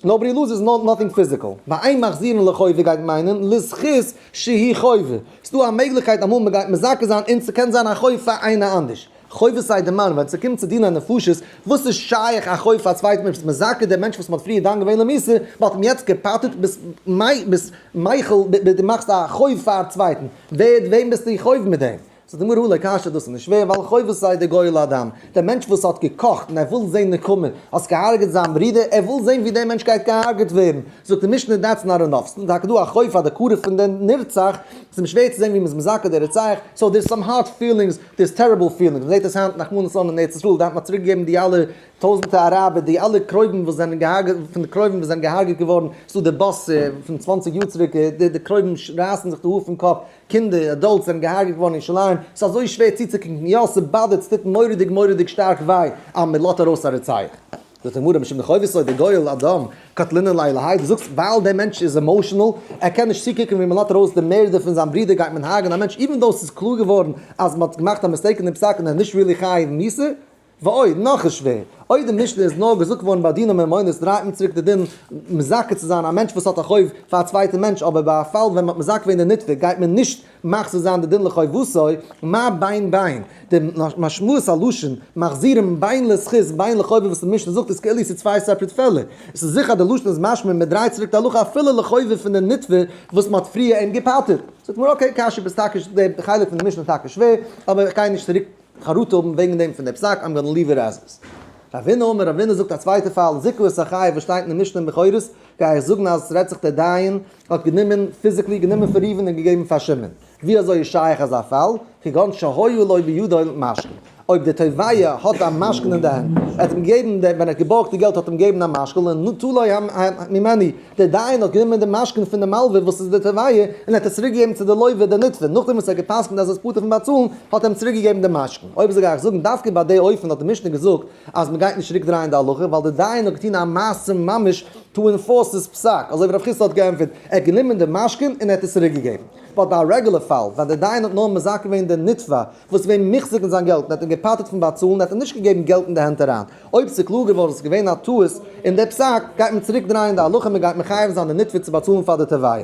Nobody loses, nothing physical. ואין מחזירין לחובה גייט מיינען לזכות שהיא חובה. ס'דא א מעגליכקייט אמאל מ'גייט מזכה זיין און ס'קען זיין א חוב פאר איינער אנדערש. חובות סיי די מאן ווען ס'קומט צו דיני נפשות, וואס איז שייך א חוב פאר א צווייטן מענטש? ביסט מזכה דעם מענטש וואס מ'האט פריער דן געווען למיתה, מ'האט אים יעצט געפטר'ט, ביסט מוחל, דו מאכסט א חוב פאר א צווייטן, ווער וועם ביסטו חוב מיט דעם? זאגט די גמרא לא קשיא, דאס איז נישט שווער, ווייל חובות סיי די גואל הדם, דער מענטש וואס האט געקאכט און ער וויל זען נקמה, האסט געהארגעט זיין ברודער, ער וויל זען ווי דער מענטש גייט געהארגעט ווערן, זאגט די משנה that's not enough, ס'איז טאקע דא א חוב פאר די קרוב פון די נרצח, ס'איז אים שווער צו זען ווי מ'איז מזכה די רוצח, so there's some hard feelings, there's terrible feelings, מ'זעט עס היינט רחמנא לצלן אין ארץ ישראל, דא האט מען צוריק געגעבן די אלע טויזענטע אראבער, די אלע קרובים וואס זענען געהארגעט, פון די קרובים וואס זענען געהארגעט געווארן, ס'דא די באס פון 20 יאר צוריק, די קרובים רייסן זיך די האר פון קאפ, קינדער, adults זענען געהארגעט געווארן אין ירושלים, ס'איז אזוי שווער צוצוקוקן, יא ס'באדערט, ס'טוט מורא'דיג מורא'דיג שטארק וויי אז מ'לאזט ארויס א רוצח. זאגט די גמרא משום דחובתו דגואל הדם קטלינן ליה להאי, דו זאגסט ווייל דער מענטש איז emotional, ער קען נישט צוקוקן ווי מ'לאזט ארויס די מערדער פון זיין ברודער גייט מען הרג'ענען א מענטש even though ס'איז קלאר געווארן אז מ'האט געמאכט א mistake אין די פסק און ער איז נישט really חייב מיתה. ועוד, נאך איז שווער, אויב די משנה איז נאר געזאגט געווארן ביי דיני ממונות דרייט מען צוריק די דין מזכה צו זיין א מענטש וואס האט א חוב פאר א צווייטע מענטש אבער ביי א פאל ווען מ'האט מזכה געווען די נתבע גייט מען נישט מחזיר זיין די דין לחובתו, מה בין בין? די משמעות הלשון מחזירים בין לזכות בין לחובה וואס די משנה זאגט איז כאילו ס'איז צוויי separate פעלער. עס איז זיכער אז די לשון איז משמע מען דרייט צוריק די הלכה אפילו לחובה פון די נתבע וואס מ'האט פריער אים געפטר'ט. זאגט מען okay קשיא ביסט טאקע די חלק פון די משנה איז טאקע שווער אבער איך גיי נישט צוריק חרטה האבן וועגן דעם פון די פסק, I'm gonna leave it as is. רבינא אמר, רבינא זאגט א צווייטע פאל, זיכו את החייב וואס שטייט אין די משנה אין בכורות, גיי איך זאגן אז עס רעדט זיך דער דיין האט גענומען, physically גענומען פון ראובן און געגעבן פאר שמעון. ווי אזוי איז שייך אזא פאל? כגון שהיה לו בידו משכון. אויב דער תובע האט א משכון אין די הענט, ער האט אים געגעבן, ווען ער האט געבארגט די געלט האט אים געגעבן א משכון, ונטלו ממנו, דער דיין האט גענומען די משכון פון די מלווה וואס איז דער תובע און ער האט עס צוריק געגעבן צו די לווה דער נתבע, נאכדעם וואס ער האט גע'פסק'נט אז ער איז פטור פון באצאלן, האט ער אים צוריק געגעבן די משכון. אויב אזוי גיי איך זאגן, דווקא ביי די אופן האט די משנה געזאגט אז מען גייט נישט צוריק דרייען די הלכה, ווייל דער דיין האט געטון א מעשה ממש to enforce his פסק, אזוי ווי רב חסדא האט געענטפערט, ער האט גענומען די משכון און ער האט עס צוריק געגעבן. but ביי א רעגולער פאל, ווען דער דיין האט נאר מזכה געווען דער נתבע וואס איז געווען מוחזק אין זיין געלט און האט אים געפטר'ט פון באצאלן, האט ער נישט געגעבן געלט אין די הענט אריין. אויב ס'איז קלאר געווארן ס'איז געווען א טעות אין די פסק, גייט מען צוריק דרייען די הלכה, מען גייט מחייב זיין די נתבע צו באצאלן פאר די תובע.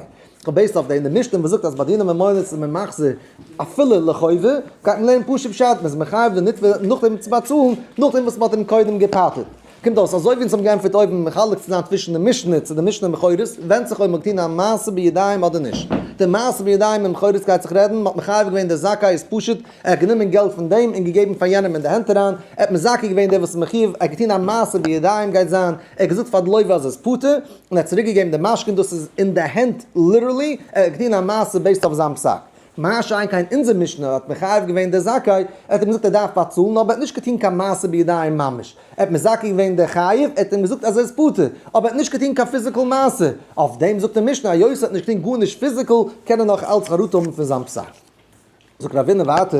כ'האב based אויף דעם די משנה וואס זאגט אז ביי דיני ממונות איז מען מחזיר אפילו לחובה, גייט מען לערנען פשוט פשט, מען איז מחייב די נתבע נאכדעם צו באצאלן, נאכדעם וואס מען האט אים קודם געפטר'ט. קומט אויס אזוי ווי אונז האבן געענטפערט אויבן מחלק צו זיין צווישן די משנה צו די משנה אין בכורות, ווענדט זיך אויב מען האט געטון א מעשה בידיים אדער נישט. די מעשה בידיים אין בכורות גייט זיך רעדן, מען האט מחייב געווען דער זכאי איז פשוט, ער האט גענומען געלט פון דעם און געגעבן פאר יענעם אין די הענט אריין, ער האט מזכה געווען דער וואס איז מחויב, ער האט געטון א מעשה בידיים גייט זיין, ער האט געזאגט פאר די לווה אז ער איז פטור, און ער האט צוריק געגעבן די משכון, דאס איז אין די הענט literally, ער האט געטון א מעשה based אויף זיין פסק. מה שאין כן אונזער משנה האט מחייב געווען דער זכאי, ער האט אים געזאגט ער דארף באצאלן, אבער ער האט נישט געטון קיין מעשה בידיים ממש, ער האט מזכה געווען דער חייב, ער האט אים געזאגט אז ער איז פטור, אבער ער האט נישט געטון קיין physical מעשה, אויף דעם זאגט די משנה היות ער האט נישט געטון גארנישט physical קען ער נאך אלץ חרטה האבן פון זיין פסק. זאגט רבינא ווייטער,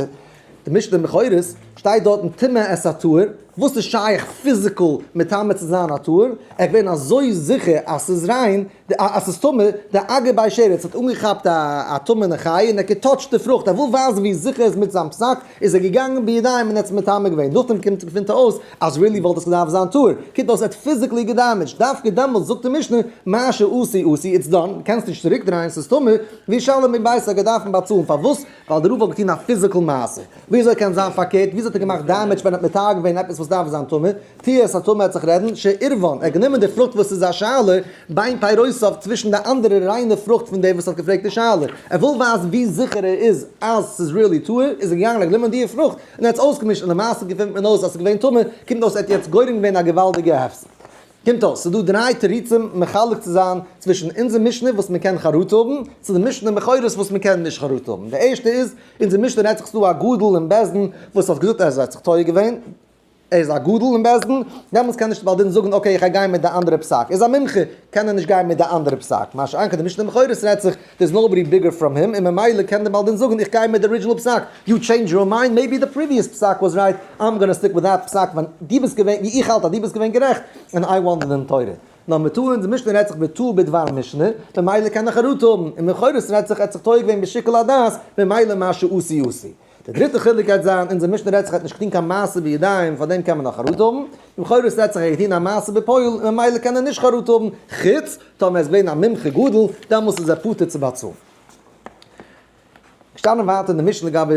די משנה אין בכורות שטייט דארטן טמא את הטהור, וואס איז שייך physical מטמא צו זיין א טהור? ער איז געווען אזוי זיכער אז ס'איז ריין, אז ס'איז טמא, דאגע ביה שרץ האט אנגעכאפט א טמא'נע חיה און ער האט געטאטשט די פרוכט, ער וויל ווייזן ווי זיכער ער איז מיט זיין פסק, איז ער געגאנגען בידיים און ער האט עס מטמא געווען, נאכדעם קומט געפינט ער אויס אז really וואלט עס געדארפט זיין טהור, קומט אויס ער האט physically געדעמעדזשט, דווקא דעמאלטס זאגט די משנה, מה שעשוי עשוי, it's done, קענסט נישט צוריק דרייען, ס'איז טמא, וישלם מבית האט געדארפן באצאלן, פארוואס? ווייל דער רב האט געטון א physical מעשה. וויאזוי קען זיין פארקערט? וויאזוי האט ער געמאכט damage ווען ער האט מטהר געווען עפעס וואס דארף זיין טמא? טיהר את הטמא העט זיך רעדן, שעירבן, ער האט גענומען די פרוכט וואס איז א שאלה, בין פירותיו צווישן די אנדערע ריינע פרוכט פון דער וואס האט געפרעגט די שאלה. ער וויל ווייזן ווי זיכער ער איז אז ס'איז really טהור, איז ער געגאנגען און גענומען די פרוכט און ער האט עס אויסגעמישט און למעשה געפינט מען אויס אז ס'איז געווען טמא, קומט אויס ער האט יעצט גורם געווען א געוואלדיגע הפסד. קומט אויס ס'איז דא דריי תירוצים מחלק צו זיין צווישן אונזער משנה וואס מ'קען חרטה האבן, צו די משנה בכורות וואס מ'קען נישט חרטה האבן. די ערשטע איז, אונזער משנה רעדט זיך ס'איז דא א גדול אין בית דין וואס האט געזאגט אז ער האט זיך טועה געווען, ער איז א גדול אין בית דין, דעמאלטס קען נישט בעל דין זאגן okay איך גיי גיין מיט די אנדערע פסק, ער איז א מומחה קען ער נישט גיין מיט די אנדערע פסק, מה שאין כן די משנה בכורות רעדט זיך there is nobody bigger from him און ממילא קען די בעל דין זאגן איך גיי מיט די original פסק, you change your mind, maybe די previous פסק was right, I'm gonna stick with that פסק ווען דו ביסט געווען ווי איך האלט אז דו ביסט געווען גערעכט און I want דין תורה. נאר מיט אונז משנה רעדט זיך בטעה בדבר משנה, ממילא קען ער חרטה האבן, און בכורות רעדט זיך ער האט זיך טועה געווען בשיקול הדעת, ממילא מה שעשו עשו. די דריטע חילוק גייט זיין, אונזער משנה רעדט זיך ער האט נישט געטון קיין מעשה בידיים, פאר דעם קען מען נאך חרטה האבן, און בכורות רעדט זיך ער האט געטון א מעשה בפועל, און ממילא קען ער נישט חרטה האבן, חוץ טאמער ער איז געווען א מומחה גדול, דעמאלס איז ער פטור צו באצאלן. געשטאנען ווייטער אין די משנה לגבי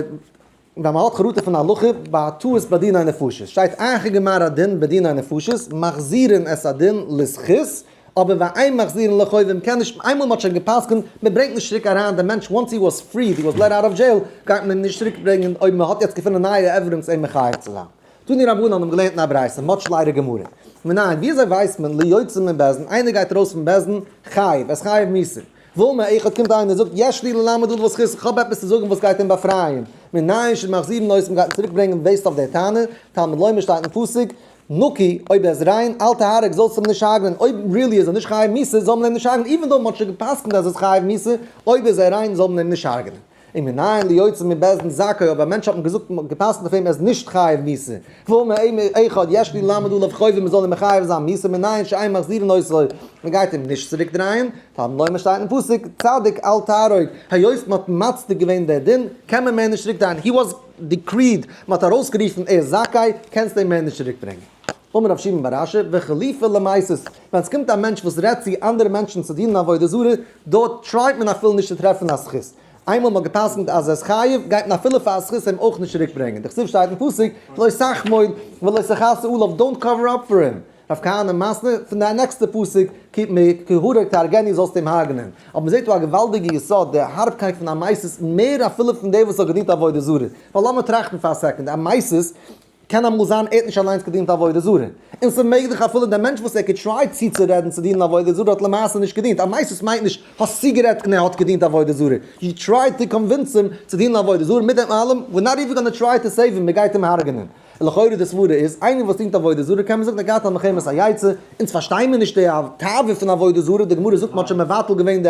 ווען מען האט חרטה פון הלכה ביי א טעות ביי דיני נפשות, שטייט אחר גמר הדין בדיני נפשות מחזירין את הדין לזכות, אבער ואין מחזירין לחובה, מען קען נישט, איינמאל מען האט שוין גע'פסק'נט, מען ברענגט נישט צוריק אריין דעם מענטש once he was freed, he was let out of jail, גייט מען אים נישט צוריק ברענגען אויב מען האט יעצט געפונען נייע evidence אים מחייב צו זיין. תנו רבנן האבן געלערנט אין א ברייתא, much lighter גמרא. מנין, ווי אזוי ווייסט מען ליוצא מבית דין, איינער גייט ארויס פון בית דין, חייב, ער איז חייב מיתה. ואמר אחד קומט איינער און זאגט יש לי ללמד עליו זכות, איך האב עפעס צו זאגן וואס גייט אים באפרייען. מנין שמחזירין אותו, מען גייט אים צוריק ברענגען based אויף דער טענה, תלמוד לומר שטייט אין פסוק, נקי, אויב ער איז ריין, אל תהרוג, זאלסט אים נישט הרג'נען, אויב really איז ער נישט חייב מיתה, זאל מען אים נישט הרג'נען, even though מען האט שוין גע'פסק'נט אז ער איז חייב מיתה, אויב איז ער ריין זאל מען אים נישט הרג'נען. און מנין ליוצא מבית דין זכאי, אויב א מענטש האט מען געזאגט גע'פסק'נט אויף אים ער איז נישט חייב מיתה, ואמר אחד יש לי ללמד עליו חובה מען זאל אים מחייב זיין מיתה, מנין שאין מחזירין אותו, מען גייט אים נישט צוריק דרייען, תלמוד לומר שטייט אין פסוק, צדיק אל תהרוג, היות מען האט מצדיק געווען דער דין, קען מען מער נישט צוריק דרייען, he was decreed, מען האט ארויסגערופן ער איז זכאי, קענסט אים מער נישט צוריק ברענגען. אמר רב שימי בר אשי, וחליפה למסית, ווען עס קומט א מענטש וואס רעדט צו אנדערע מענטשן צו דינען עבודה זרה, דארט try ט מען אפילו נישט צו טרעפן א זכות. איינמאל מען האט גע'פסק'נט אז ער איז חייב, גייט מען אפילו פאר א זכות אים אויך נישט צוריק ברענגען. דכתיב שטייט אין פסוק, לא תחמול ולא תכסה עליו, don't cover up for him. רב כהנא מתני, פון די נעקסטע פסוק, כי הרג תהרגנו זאלסטו אים הרג'נען. אבער מען זעט דא א געוואלדיגע יסוד, די הארבקייט פון א מסית מער אפילו פון דער וואס האט געדינט עבודה זרה. ווייל לאמיר טראכטן פאר א second, א מסית קען אמאל זיין ער האט נישט אליינס געדינט עבודה זרה, און ס'מעגליך אפילו דער מענטש וואס ער האט גע try ט צוצורעדן צו דינען עבודה זרה האט למעשה נישט געדינט, א מסית מיינט נישט האסט צוגערעדט און ער האט געדינט עבודה זרה, you tried to convince אים צו דינען עבודה זרה, מיט דעם אלעם we're not even gonna try to save אים, מ'גייט אים הרג'נען. און לכאורה די סברה איז, איינער וואס דינט עבודה זרה קען מען זאגן ער גייט על מלחמת היצר, אונז פארשטיי מיר נישט די תאווה פון עבודה זרה, די גמרא זאגט מ'האט שוין מבטל געווען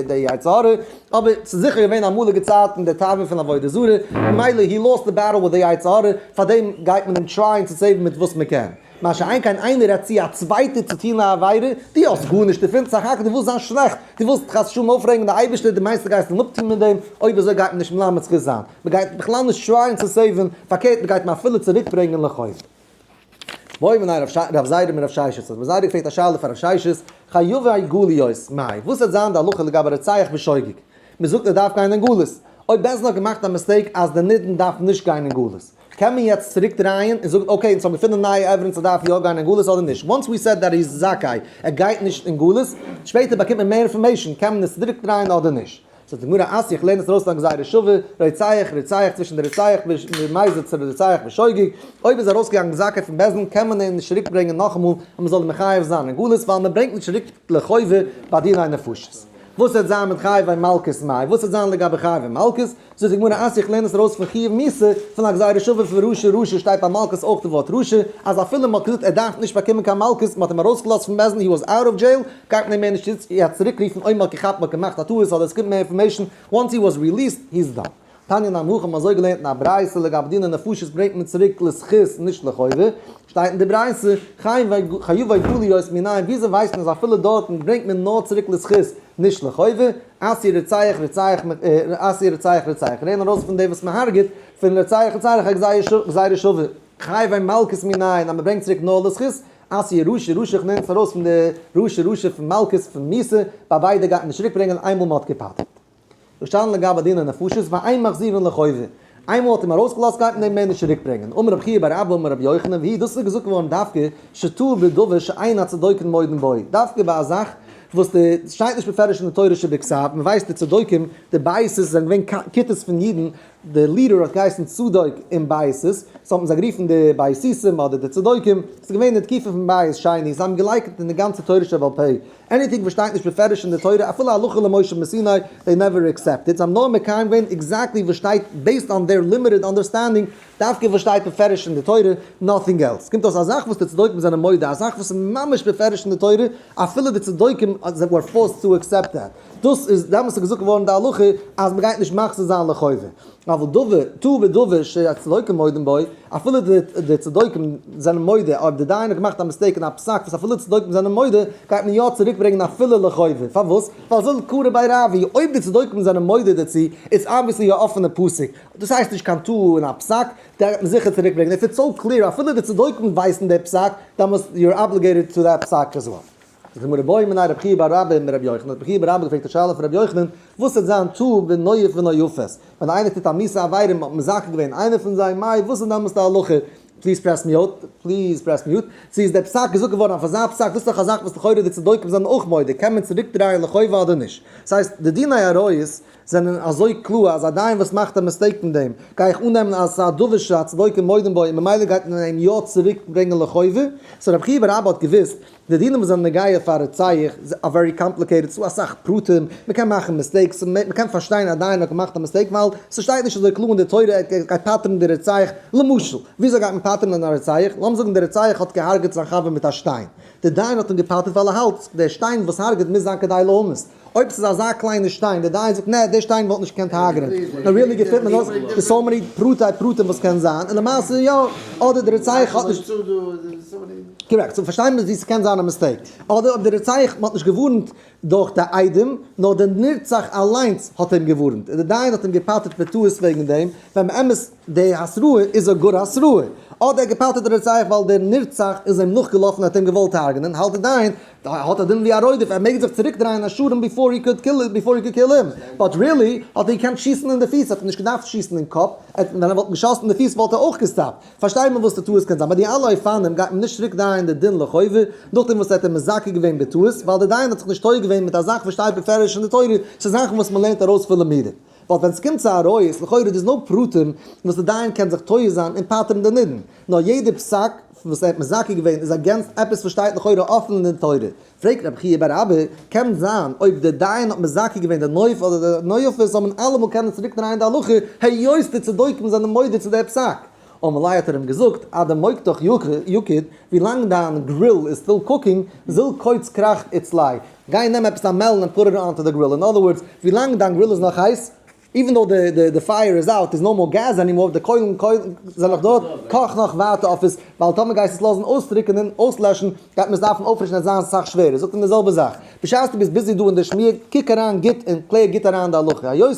די יצר הרע, אבער ס'איז זיכער געווען אמאליגע צייטן די תאווה פון עבודה זרה, ממילא he lost the battle with די יצר הרע, פארדעם גייט מען אים try ען צו save ן מיט וואס מ'קען. מה שאין כן איינער רעדט צו א צווייטער צו טון א עבירה, דו האסט גארנישט דערפון, סך הכל דו ווילסט זיין שלעכט, דו ווילסט חס ושלום אויפרעגן די אייבערשטער, דו מיינסט דו גייסט אים אפטון מיט דעם, אויב אזוי גייט מען נישט מלמד זכות זיין, מען גייט בכלל נישט try ען צו save ן, פארקערט מען גייט אים אפילו צוריקברענגען לחוב. בעו מיניה רב זירא מרב ששת, האט רב זירא געפרעגט א שאלה פאר רב ששת, חייבי גליות מאי, וואס וועט זיין די הלכה לגבי רוצח בשוגג? מען זאגט ער דארף גיין אין גלות, אויב בית דין האט געמאכט א mistake אז די נידון דארף נישט גיין אין גלות, קען מען יעצט צוריק דרייען און זאגן okay אונז האבן געפונען נייע evidence ער דארף יא גיין אין גלות אדער נישט, once we said that he's זכאי ער גייט נישט אין גלות, שפעטער באקומט מען מער information קען מען עס צוריק דרייען אדער נישט. זאגט די גמרא אתיא איך לערן עס ארויס פון א גזירה שווה, רוצח רוצח צווישן די רוצח במזיד צו די רוצח בשוגג, אויב איז ארויסגעגאנגען זכאי פון בית דין קען מען אים נישט צוריק ברענגען נאכאמאל אז מען זאל אים מחייב זיין אין גלות ווייל מען ברענגט נישט צוריק לחובה ביי דיני נפשות. וואס וועט זיין מיט חייבי מלקות מאי? וואס וועט זיין לגבי חייבי מלקות? זאגט די גמרא אתיא איך לערן עס ארויס פון חיוב מיתה פון א גזירה שווה פון רשע רשע שטייט ביי מלקות אויך די ווארט רשע אז אפילו מ'האט געזאגט ער דארף נישט באקומען קיין מלקות מ'האט אים ארויסגעלאזט פון בית דין he was out of jail גייט מען אים מער נישט יעצט צוריק רופן אויב מ'האט געכאפט מ'האט געמאכט א טעות אדער עס קומט מער information once he was released he is done. תניא נמי הכי האבן אזוי געלערנט אין א ברייתא לגבי דיני נפשות ברענגט מען צוריק לזכות נישט לחובה שטייט אין די ברייתא חייבי גליות מנין וויאזוי ווייסט מען אז אפילו דארטן ברענגט מען נאר צוריק לזכות נישט לחובה אתיא רוצח רוצח אתיא רוצח רוצח לערן ארויס פון דעם וואס מען הרג'עט פון רוצח רוצח א גזירה שווה חייבי מלקות מנין אז מען ברענגט צוריק נאר לזכות אתיא רשע רשע איך נעם עס ארויס פון די רשע רשע פון מלקות פון מיתה ביי ביידע גייט מען נישט צוריק ברענגען איינמאל מען האט געפטר'ט. ושאלן לגבי דיני נפשות ואין מחזירין לחובה איינמאל האט אים ארויסגעלאזט גייט מען אים מער נישט צוריק ברענגען אמר רב חייא בר אבא אמר רבי יוחנן והיא דאס איז געזאגט געווארן דווקא שטעה בדבר שאין הצדוקים מודים בו דווקא ביי א זאך וואס די שטייט נישט בפירוש אין די תורה שבכתב מען ווייסט די צדוקים די בייתוס זענען געווען כיתות פון אידן די leader האט געהייסן צדוק און בייתוס, so האט מען זיי גערופן די בייתוסים אדער די צדוקים, ס'איז געווען די תקופה פון בית שני, זיי האבן געלייקנט אין די גאנצע תורה שבעל פה, anything וואס שטייט נישט בפירוש אין די תורה אפילו הלכה למשה מסיני, they never accepted, זיי האבן נאר מקיים געווען exactly וואס שטייט based on their limited understanding, דווקא וואס שטייט בפירוש אין די תורה, nothing else. קומט אויס א זאך וואס די צדוקים זענען מודה, א זאך וואס איז ממש בפירוש אין די תורה, אפילו די צדוקים were forced to accept that. דאס איז דעמאלטס איז געזאגט געווארן די הלכה אז מען גייט נישט מחזיר זיין לחובה. אבל דבר, טעה בדבר שהצדוקים מודים בו, אפילו די צדוקים זענען מודה, אויב די דיין האט געמאכט א mistake אין א פסק וואס אפילו די צדוקים זענען מודה, גייט מען יא צוריק ברענגען אפילו לחובה. פארוואס? ווייל זיל קרא בי רב, אויב די צדוקים זענען מודה דערצו, איז obviously א אפענע פסק. דאס הייסט נישט קיין טעה אין א פסק, דער גייט מען זיכער צוריק ברענגען. If it's so clear, אפילו די צדוקים ווייסן די פסק, דעמאלטס you're obligated to that פסק as well. זאגט די גמרא בעא מיניה רב חייא בר אבא מרבי יוחנן, האט רב חייא בר אבא געפרעגט א שאלה פון רבי יוחנן, וואס וועט זיין טעה בנואף ונואפת, ווען איינער טוט א מיאוסע עבירה און מ'האט מזכה געווען איינער פון זיי, מאי וואס איז דעמאלטס די הלכה? Please press mute, please press mute, צו איז דער פסק געזאגט געווארן אויף אזא פסק, דאס איז דאך א זאך וואס לכאורה די צדוקים זענען אויך מודה, קען מען צוריק דרייען לחובה אדער נישט? דאס הייסט די דיני עריות זענען אזוי קלאר אז א דיין וואס מאכט א mistake פון דעם גיי איך אננעמען אז ס'איז א דבר שהצדוקים מודים בו און ממילא גייט מען אים יא צוריק ברענגען לחובה, so רב חייא בר אבא האט געוואוסט די דינים וואס זענען נוגע פאר רוצח are very complicated, ס'דא אסאך פרטים, מ'קען מאכן mistakes, מ'קען פארשטיין א דיין האט געמאכט א mistake ווייל ס'שטייט נישט אזוי קלאר אין די תורה ער גייט פטר'ן די רוצח, למשל, וויאזוי גייט מען פטר'ן א רוצח? לאמיר זאגן די רוצח האט געהארגעט זיין חבר מיט א שטיין, די דיין האט אים געפטר'ט ווייל ער האלט די שטיין וואס הרג'עט מוז זיין כדי להמית, אויב ס'איז אזא קליינע שטיין, די דיין זאגט נע, די שטיין וואלט נישט געקענט הרג'נען, נאר really געפינט מען אויס די so many פרטי פרטים וואס קען זיין, און למעשה יא, אדער די רוצח האט נישט. Correct, so פארשטיי מיר ווי ס'קען זיין א mistake, אדער אויב די רוצח, מ'האט נישט געווארנט דורך די עדים, נאר די נרצח אליינס האט אים געווארנט, און די דיין האט אים געפטר'ט בטעות וועגן דעם, ווען באמת די התראה איז א גוטע התראה. אדער ער האט געפטר'ט די רוצח ווייל דער נרצח איז אים נאכגעלאפן און האט אים געוואלט הרג'נען, האלט די דיין האט א דין ווי א רודף, ער מעג זיך צוריק דרייען א שאדן before he could kill before he could kill him, but really האט ער געקענט שיסן אין די פיס, ער האט נישט געדארפט שיסן אין קאפ, ווען ער וואלט געשאסן אין די פיס וואלט ער אויך געסטאפט. פארשטיי מיר וואס די טעות קען זיין, ביי די אלע אופנים גייט מען נישט צוריק דרייען די דין לחובה, נאכדעם וואס ער האט אים מזכה געווען בטעות, ווייל די דיין האט זיך נישט טועה געווען מיט א זאך וואס שטייט בפירוש אין די תורה, ס'איז זאכן וואס מ'לערנט ארויס פון למידה. ווייל ווען ס'קומט צו עריות, לכאורה איז נאר פרטים וואס די דיין קען זיך טועה זיין און פטר'ן די נידון, נאר יעדע פסק וואס ער האט מזכה געווען איז against עפעס וואס שטייט לכאורה אפן אין די תורה. פרעגט רבי חייא בר אבא, קען זיין אויב די דיין האט מזכה געווען די נואף אדער די נואפת זאל מען אלעמאל קענען צוריק דרייען די הלכה היות די צדוקים זענען מודה צו די פסק? אמר ליה האט ער אים געזאגט, עד דמוקדך יקיד, ווי לאנג דיין grill איז still cooking, זיל קוץ כרך אצליה, גיי נעם עפעס א מעלן און put it onto the grill, in other words, ווי לאנג דיין grill איז נאך הייס, even though די פייער איז out, איז no more gas anymore, די קוילן זענען נאך דארט, קאך נאך ווייטער אויף עס, ווייל טאמער גייסט עס לאזן אויסטריקענען, אויסלעשן, גייט מען עס דארפן אויפפרישן עס זיין סאך שווערער, זאגט אים די זעלבע זאך, בשעת דו ביסט busy דא אין די שמיר, קוק אריין גוט און קלער גוט אריין די הלכה, היות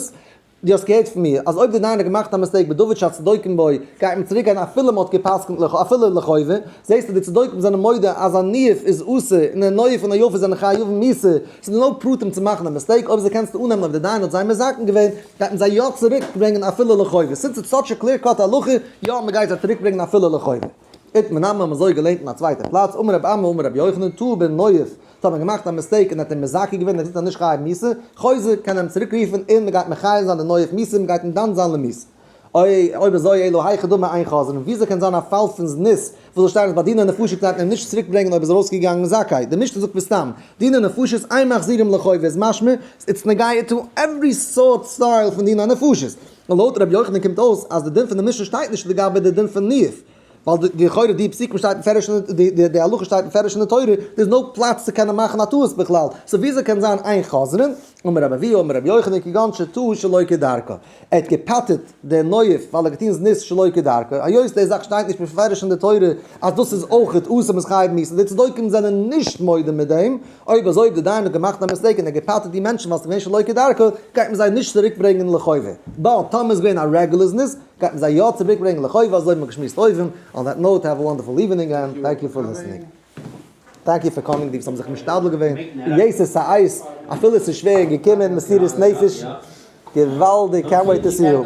דו האסט געהערט פון מיר אז אויב די דיין האט געמאכט א mistake בדבר שהצדוקים בו, גייט מען צוריק גיין אפילו מען האט גע'פסק'נט אפילו לחובה, זעסטו די צדוקים זענען מודה אז א ניאוף איז אסור און א נואף און א יפה זענען חייבים מיתה, ס'איז נאר פרטים צו מאכן א mistake, אויב אזוי קענסטו אננעמען אויב די דיין האט זיי מזכה געווען, גייט מען זיי יא צוריק ברענגען אפילו לחובה, since it's such a clear cut הלכה, יא מען גייט זיי צוריק ברענגען אפילו לחובה. איתמר נמי האבן אזוי געלערנט אין א צווייטע פלאץ, אמר רבי אמי אמר רבי יוחנן, טעה בנואף, טאמער האט געמאכט א mistake און האט אים מזכה געווען און ער זאגט אז נישט חייב מיתה, חוזר, קען ער אים צוריק רופן און מען גייט מחייב זיין די נואף מיתה, מען גייט אים דן זיין למיתה. אוי, אויב אזוי אלא היכי דמי אין חוזרין, וויאזוי קען זיין א פאל פון זנות וואס זאל שטיין אז ביי דיני נפשות גייט מען אים נישט צוריק ברענגען אויב איז ארויסגעגאנגען זכאי, די משנה זאגט בסתם, דיני נפשות אין מחזירים לחובה איז משמע, it's נוגע to every sort style פון דיני נפשות. און לויט ר' יוחנן קומט אויס אז די דין פון די משנה שטייט נישט לגבי די דין פון ניאוף, ווייל די לכאורה די פסוקים שטייט מפורש אין די די די הלכה שטייט מפורש אין די תורה, דא איז no פלאץ צו קענען מאכן א טעות בכלל, so וויאזוי קען זיין אין חוזרין, אמר רבי אבהו אמר רבי יוחנן כגון שטעה שלא כדרכה, ער האט געפטר'ט די נואף ווייל ער האט געטון זנות שלא כדרכה, היות די זאך שטייט נישט מפורש אין די תורה אז דאס איז אויכעט אסור מ'איז חייב מיתה, די צדוקים זענען נישט מודה מיט דעם, אויב אזוי אויב די דיין האט געמאכט א mistake און ער האט געפטר'ט די מענטשן ווייל ס'איז געווען שלא כדרכה, גייט מען זיי נישט צוריק ברענגען לחובה, but טאמער איז געווען א רעגולער זנות, גייט מען זיי יא צוריק ברענגען לחובה אזוי האט מען געשמועסט אויבן, on that note have a wonderful evening and thank you for listening. Thank you for coming די וואס האבן זיך משתדל געווען ביתר שאת אפילו עס איז שווער געקומען מסירות נפש געוואלדיג קענט וועיט טו סי יו.